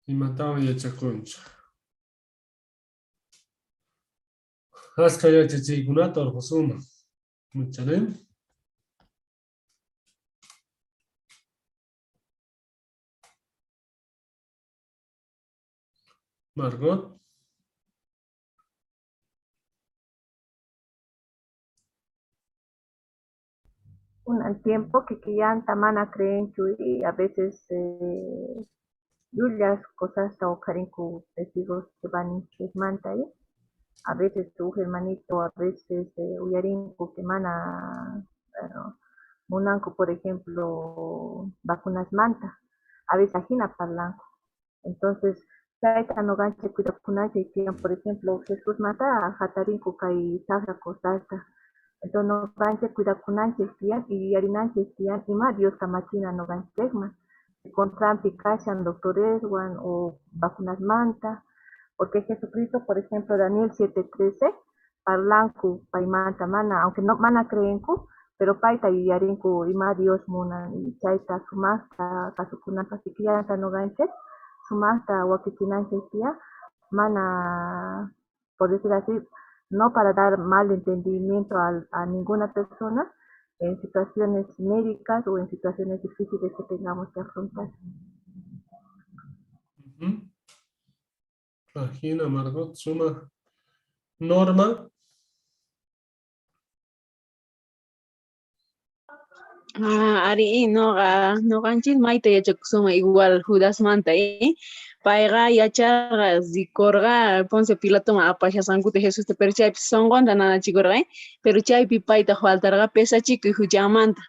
Imatawan yachakunchik. Aska yachachiykunata urqusunman. Mucharim. Margot. Un tiempo que killanta mana creenchu y a veces llullas cosasta uqharinku testigos manta ¿eh? A veces tu hermanito, a veces uyarinku que mana munanku, por ejemplo, vacunas manta, a veces ajina parlanku. Entonces, chayta nuqanchik cuidakunanchik tiyan, por ejemplo, Jesús manta hatarinku kay saqra cosasta. Entonces, nuqanchik cuidakunanchik tiyan y yuyarinanchik tiyan ima Dios kamachina nuqanchikman. Contranpi kashan doctoreswan o vacunas manta, porque Jesucristo, por ejemplo, Daniel 7:13, parlanku paymanta mana, aunque no mana creenku, pero payta yuyarinku ima Dios munan y chayta sumaqta kasukunanpaq kikillanta nuqanchik sumaqta wakichinanchik tiyan, mana, por decir así, no para dar mal entendimiento a ninguna persona en situaciones médicas o en situaciones difíciles que tengamos que afrontar. Regina, Margot, Suma. Norma. Ah, ari, noqa noqanchik mayta yachakusunman igual Judasmanta, ¿eh? Payqa yacharqa rikurqa Poncio Pilatoman apashasqankuta Jesusta, pero chaypi sunqunta nanachikurqa, ¿eh? Pero chaypi payta faltarqa pesachikuy huchanmanta.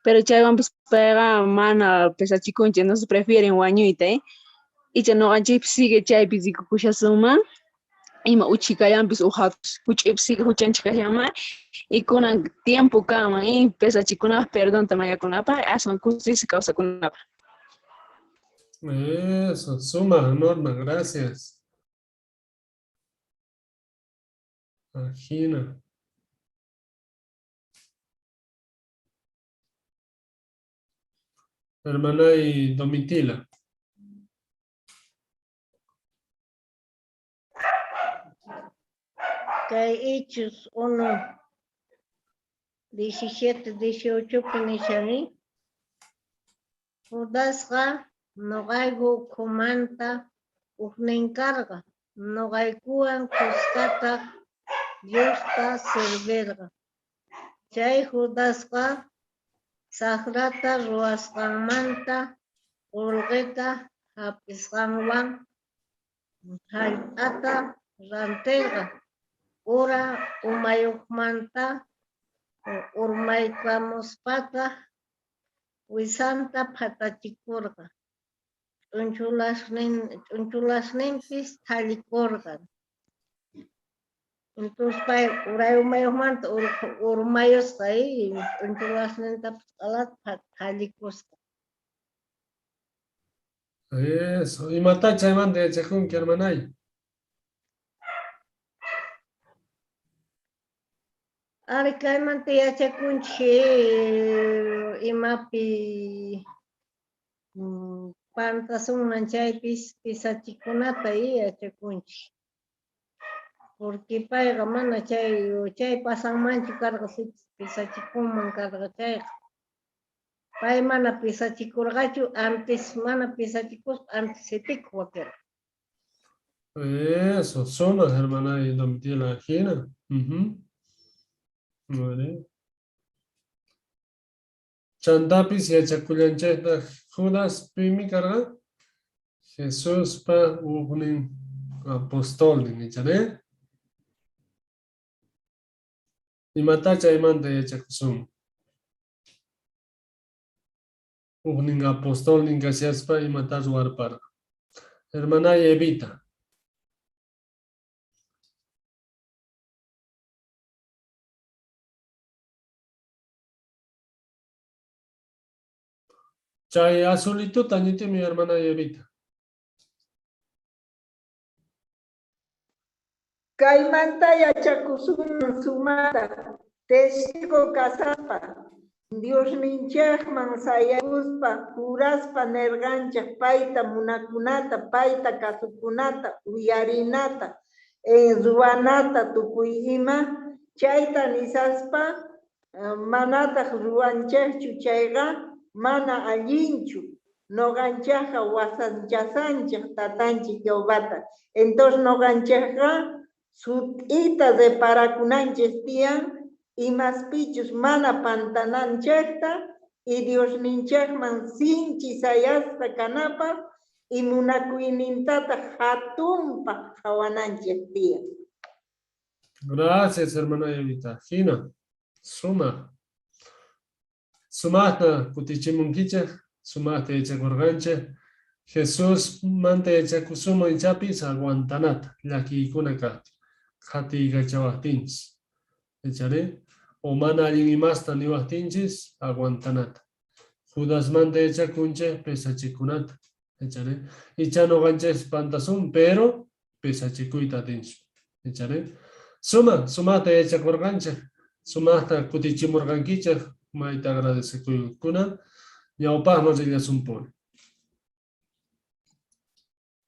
Pero chaywanpas payqa mana pesachikunchu, entonces prefieren wañuyta, ¿eh? Icha noqanchikpis sigue chaypi rikukushasunman, ima uchhikallanpis huch'uypis sigue huchanchik kashanman, y kunan tiempo kanman, ¿eh? Pesachikunapaq, perdonta mañakunapaq, aswan kusisqa kawsakunapaq. Eso, suma, Norma, gracias. Agina. Hermana y Domitila. Kay Hechos 1, 17, 18 nishani. Judasqa noqayku ukhumanta ujnin karqa, noqaykuwan khuskataq Diosta servirqa. Chay Judasqa saqrata ruwasqanmanta qullqita hap'isqanwan hallp'ata rantirqa. Ura umayuqmanta urmaykamuspataq wisanta phatachikurqa. Ch'unchulasninpis thallikurqa. Entonces pay uray umayuqmanta urmayusqa ch'unchulasnintapis q'alata thallikusqa. Eso, imata chaymanta yachakunki, hermanay? Ari kaymanta yachakunchik imapi pantasunman chaypis pisachikunata yachakunchik. Porque payqa mana chay pasanmanchu karqa sichus pisachikunman karqa chayqa. Pay mana pisachikurqachu, antes mana pisachikuspa antes sipikuq wakirqa. Eso, sumaq hermanay Domitila hina. Vale. Chantapis yachakullanchaytaq Judas pimi karqa Jesuspa ujnin apostolnin, ichare? Imatá chaymanta yachakusunman? Ujnin apostolnin kashaspa imatá ruwarparqa? Hermanay Evita. Chay azulituta ñitimi hermanay Evita. Kaymanta yachakusunman sumaqta testigo kasaspa, Diosninchikman sayaykuspa, juraspa nirqanchik payta munakunata, payta kasukunata, uyarinata, ruwanata tukuy ima, chayta nisaspa manataq ruwanchikchu chayqa mana allinchu, nuqanchikqa wasanchasanchik tatanchik Jehovata, entonces nuqanchikqa sut'ita reparakunanchik tiyan imaspichus mana pantananchikta y Diosninchikman sinchi sayasqa kanapaq y munakuynintataq hatunpaq qhawananchik tiyan. Gracias, hermana Evita. Hina, suma. Sumaqta kutichimunkichik, sumaqta yachakurqanchik. Jesus manta yachakusunman ichapis aguantanata, llakiykuna kaqtin, qhatiykachawaqtinchis. Ichari? O mana allin imasta niwaqtinchis, aguantanata. Judasmanta yachakunchik pesachikunata. Ichari? Icha nuqanchis pantasun, pero pesachikuyta atinchik. Ichari? Suma, sumaqta yachakurqanchik, sumaqta kutichimurqankichik, mayta agradecekuykuna, ñawpaqman rillasunpuni.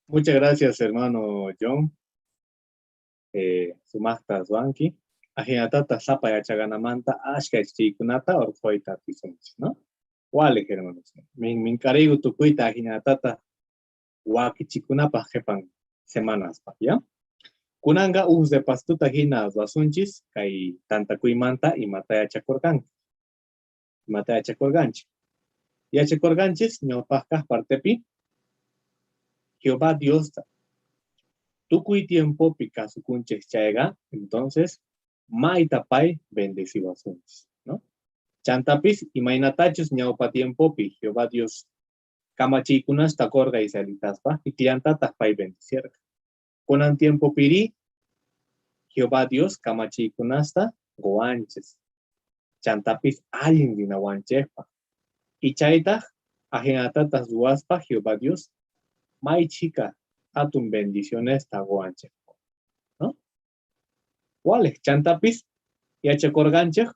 Muchas gracias, hermano John. Sumaqta ruwanki. Ajinatata sapa yachaganamanta ashka yachachiykunata urquyta atisunchik, ¿no? Waliq, hermanos. Mink'ariyku tukuyta ajinatata wakichikunapaq qhipan semanaspaq, ¿ya? Kunanqa uj repastuta hina ruwasunchis kay tantakuymanta imata yachakurqanki. Imata yachakurqanchik. Yachakurqanchis ñawpaq kaq partepi Jehová Diosta tukuy tiempopi kasukunchik chayqa, entonces mayta pay bendeciwasunchis, ¿no? Chantapis imaynatachus ñawpa tiempopi Jehová Dios kamachiykunasta qurqa israelitaspa kikillantataq pay bendecirqa. Kunan tiempopiri Jehová Dios kamachiykunasta quwanchis, chantapis allin rinawanchikpaq. Y chaytaq ajinatataq ruwaspa Jehová Dios may chhika hatun bendicionesta quwanchik, ¿no? Waliq, chantapis yachakurqanchik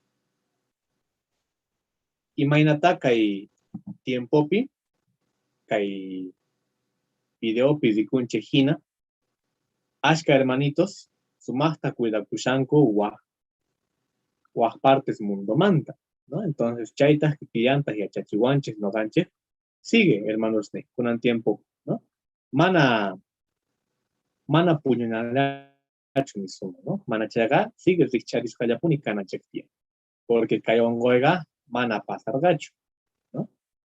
imaynata kay tiempopi kay videopi rikunchik hina ashka hermanitos sumaqta cuidakushanku waj partes mundomanta, ¿no? Entonces chaytaq kikillantaq yachachiwanchik nuqanchik sigue, hermanos, kunan tiempo, ¿no? Mana puñunalachu nisuma, ¿no? Mana chayqa sigue rikch'arisqallapuni kananchik tiyan, porque kay unquyqa mana pasarqachu, ¿no?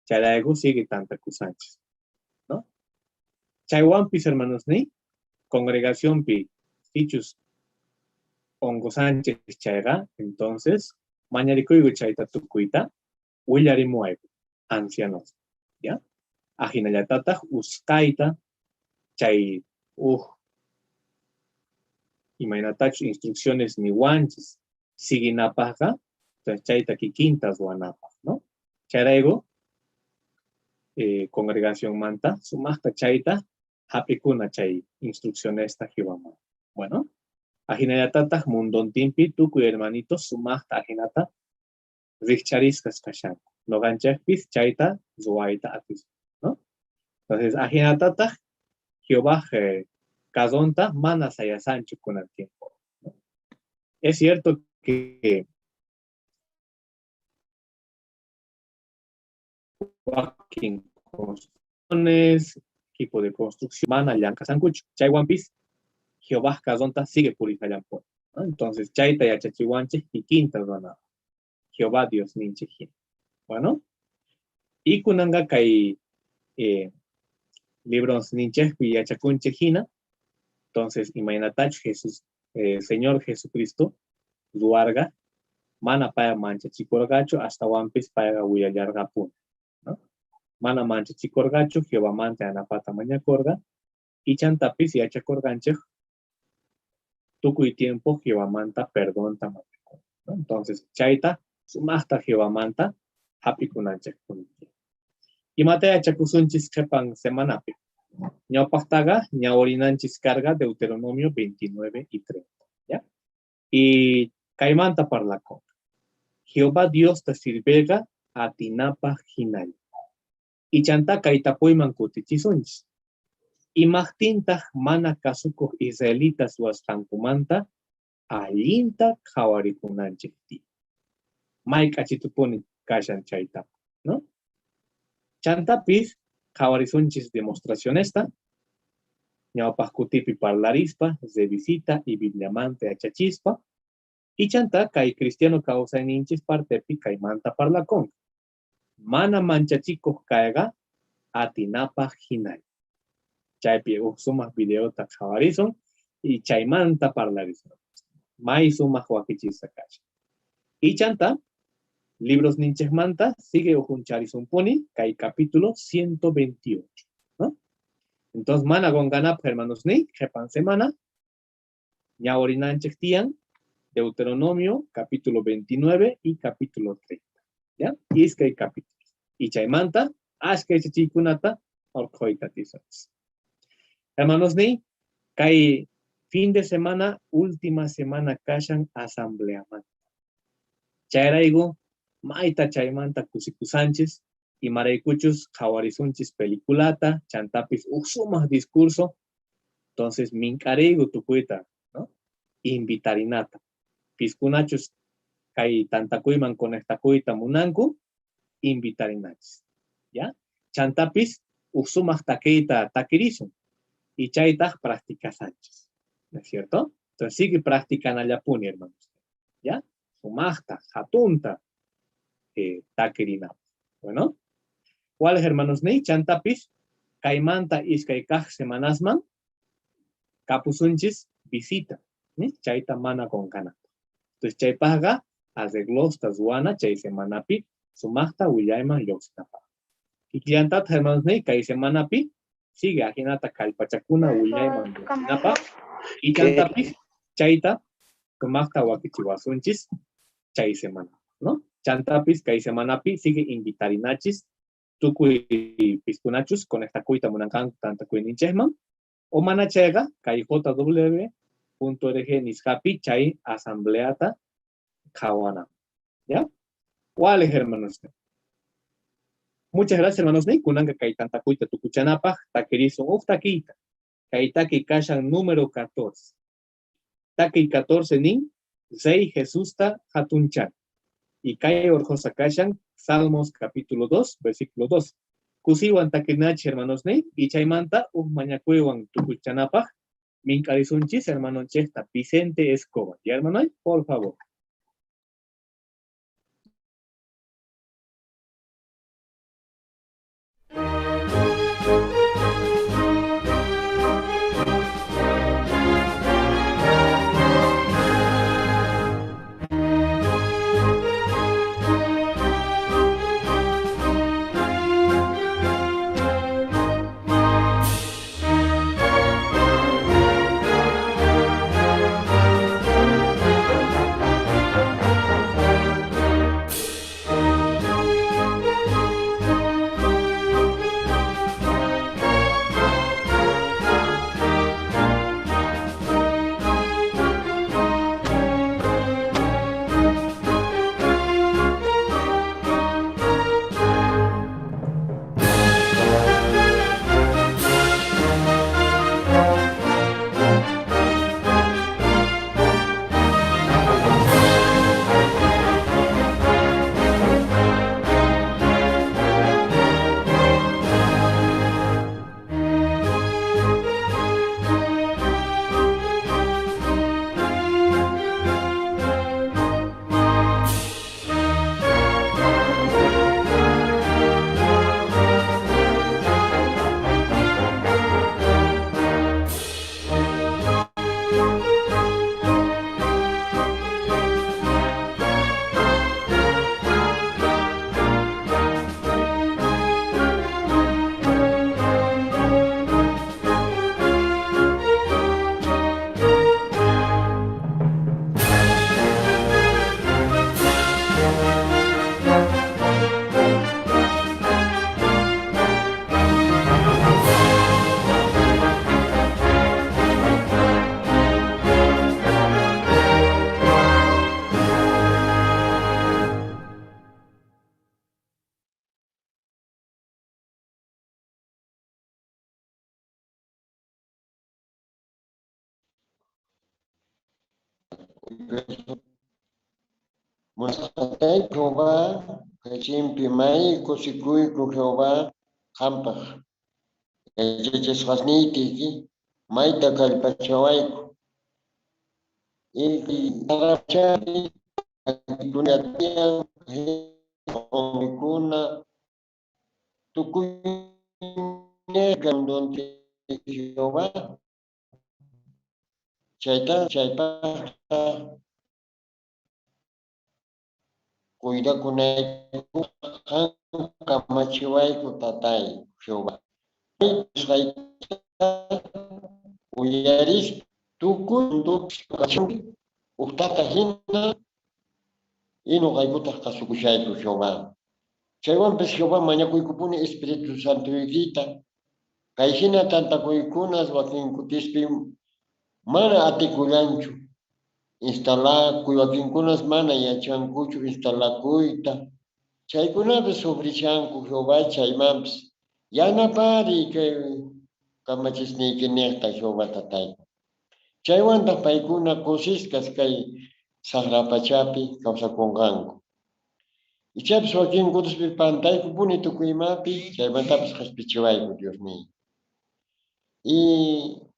Chayrayku sigue tantakusanchis, ¿no? Chaywanpis, hermanos, ni congregacionpi sichus unqusanchis chayqa, entonces mañarikuyku chayta tukuyta willarimuwayku ancianos, ¿ya? Ajinallatataq usqayta chay uj imaynatachus instrucciones niwanchis siguinapaqqa, chayta kikinta ruwanapaq, ¿no? Chayrayku congregacionmanta sumaqta chayta hap'ikuna chay instruccionesta Jehovaman. Bueno, ajinallatataq mundontinpi tukuy hermanitos sumaqta ajinata rikch'arisqas kashanku. Nuqanchikpis chayta ruwayta atisun, ¿no? Entonces, ajinatataq Jehová carronta mana sayasanchu kunan tiempo, ¿no? Es cierto que wakin construcciones, equipo de construcción, mana llank'asankuchu. Chaywanpis Jehová carronta sigue purijallanpuni, ¿no? Entonces, chayta yachachiwanchik kikinta ruwanapaq. Jehová Dios ninchik hina. Bueno, y kunanqa kay libros ninchikpi yachakunchik hina, entonces imaynatachus Jesús, Señor Jesucristo ruwarqa Mana payqa manchachikurqachu, astawanpis payqa willallarqapuni, ¿no? Mana manchachikurqachu, Jehovamanta yanapata mañakurqa, y chantapis yachakurqanchik tukuy tiempo Jehovamanta perdonta mañakun, ¿no? Entonces, chayta sumaqta Jehovamanta hap'ikunanchikpuni. Imata yachakusunchis qhipan semanapi? Ñawpaqtaqa ñawrinanchis karqa Deuteronomio 29 y 30, ¿ya? Y kaymanta parlakunqa. Jehová Diosta sirviyqa atinapaq hinalla. Y chantá kay tapuyman kutichisunchis. Imaqtintaq mana kasukuq israelitas ruwasqankumanta allinta qhawarikunanchik tiyan? May k'achitupuni kashan chay tapuy, ¿no? Chantapis qhawarisunchis demostracionesta, ñawpaq kutipi parlarispa, revisita y Bibliamanta yachachispa, y chantá kay cristiano kawsayninchis partepi kaymanta parlakunqa. Mana manchachikuq kayqa atinapaq hinalla. Chaypi uj sumaq videota qhawarisun y chaymanta parlarisun. May sumaq wakichisqa kashan. Y chantá librosninchikmanta sigue ukhuncharisunpuni kay capítulo 128, ¿no? Entonces mana qunqanapaq hermanosniy, qhipan semana ñawrinanchik tiyan Deuteronomio capítulo 29 y capítulo 30, ¿ya? Iskay capítulos. Y chaymanta ashka yachachiykunata urqhuyta atisunchis. Hermanosniy, kay fin de semana, última semana kashan asambleamanta. Chayrayku mayta chaymanta kusikusanchis, imaraykuchus qhawarisunchis peliculata, chantapis uj sumaq discurso. Entonces mink'ariyku tukuyta, ¿no? Invitarinata. Piskunachus kay tantakuyman conectakuyta munanku, invitarinachis, ¿ya? Chantapis uj sumaq takiyta takirisun y chaytaq practicasanchis, ¿no es cierto? Entonces sigue practicanallapuni, hermanos, ¿ya? Sumaqta, hatunta takirinapaq. Bueno, ¿cuáles hermanos ni? Chantapis kaymanta iskay kaq semanasman kapusunchis visita, ¿ni? Chayta mana qunqanapaq. Entonces chaypaqqa arreglosta ruwana chay semanapi sumaqta willayman lluqsinapaq. Kikillantataq hermanos ni kay semanapi sigue ajinata kallpachakuna willayman lluqsinapaq y chantapis chayta sumaqta wakichiwasunchis chay semana, ¿no? Chantapis kay semanapi sigue invitarinachis tukuy piskunachus conectakuyta munanqanku tantakuyninchikman o mana chayqa kay jw.org nisqapi chay asambleata qhawana, ¿ya? ¿Cuáles, hermanos? Muchas gracias, hermanos. Ni kunanqa kay tantakuyta tukuchanapaq takirisun uj takiyta. Kay takiy kashan número 14. Takiy 14 nin Rey Jesusta hatunchan. Y kay urqhusqa kashan Salmos capítulo 2, versículo 2. Kusiwan takinachis, hermanos, ni y chaymanta uj mañakuywan tukuchanapaq mink'arisunchis hermanonchikta Vicente Escobar. ¿Ya, hermano? Por favor. Munasqatay Jehová, kaychimpi may kusikuyku Jehová qampaq. Yachachisqasniyki mayta kallpachawayku. Unquykuna tukuy donde Jehová chayta chaypaqta cuidakunayku qan kamachiwayku tatay Jehová. Uyarispa tukuy uqtata hina y nuqaykutaq kasukushayku Jehová. Chaywanpis Jehová mañakuykupuni Espíritu Santoykita kay hina tantakuykunas wakinkutispi mana atikullanchu instalakuy wakinkunas mana yachankuchu instalakuyta chaykunapis sufrishanku Jehová chaymanpis yanapari kay kamachisniyki niqta Jehová tatayku. Chaywantaq paykuna kusisqas kay saqra pachapi kawsakunqanku. Ichapis wakinkutispi pantaykupuni tukuy imapi chaymantapis qhispichiwayku Dios mío. Y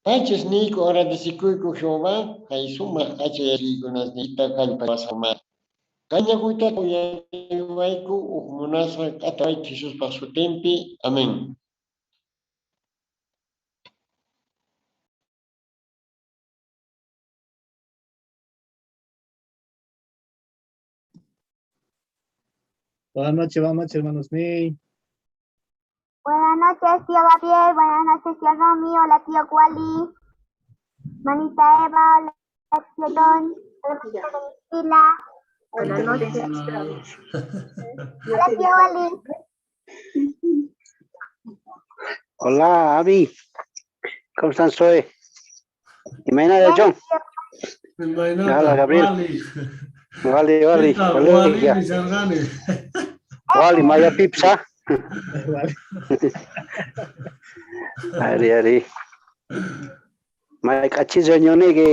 pachis niyku agradecikuyku Jehová kay sumaq k'acha yachaykunasniyta kallpachawasqanmanta. Kañakuyta uyariwayku uj munasqa k'atawayku Jesuspaq sutinpi. Amén. Buenas noches, hermanos. Ni. Buenas noches, tío Gabriel. Buenas noches, tío Romy. Hola, tío Wally. Manita Eva. Hola, tío Don. Hola, Priscila. Buenas noches. Hola, tío Wally. Hola, Abby. ¿Cómo están, Zoe? Imaynata, John. Hola, Gabriel. Wally, Wally. Wally, Wally, Maya Pipsa. Ari, ari. May k'achizo ñuniki.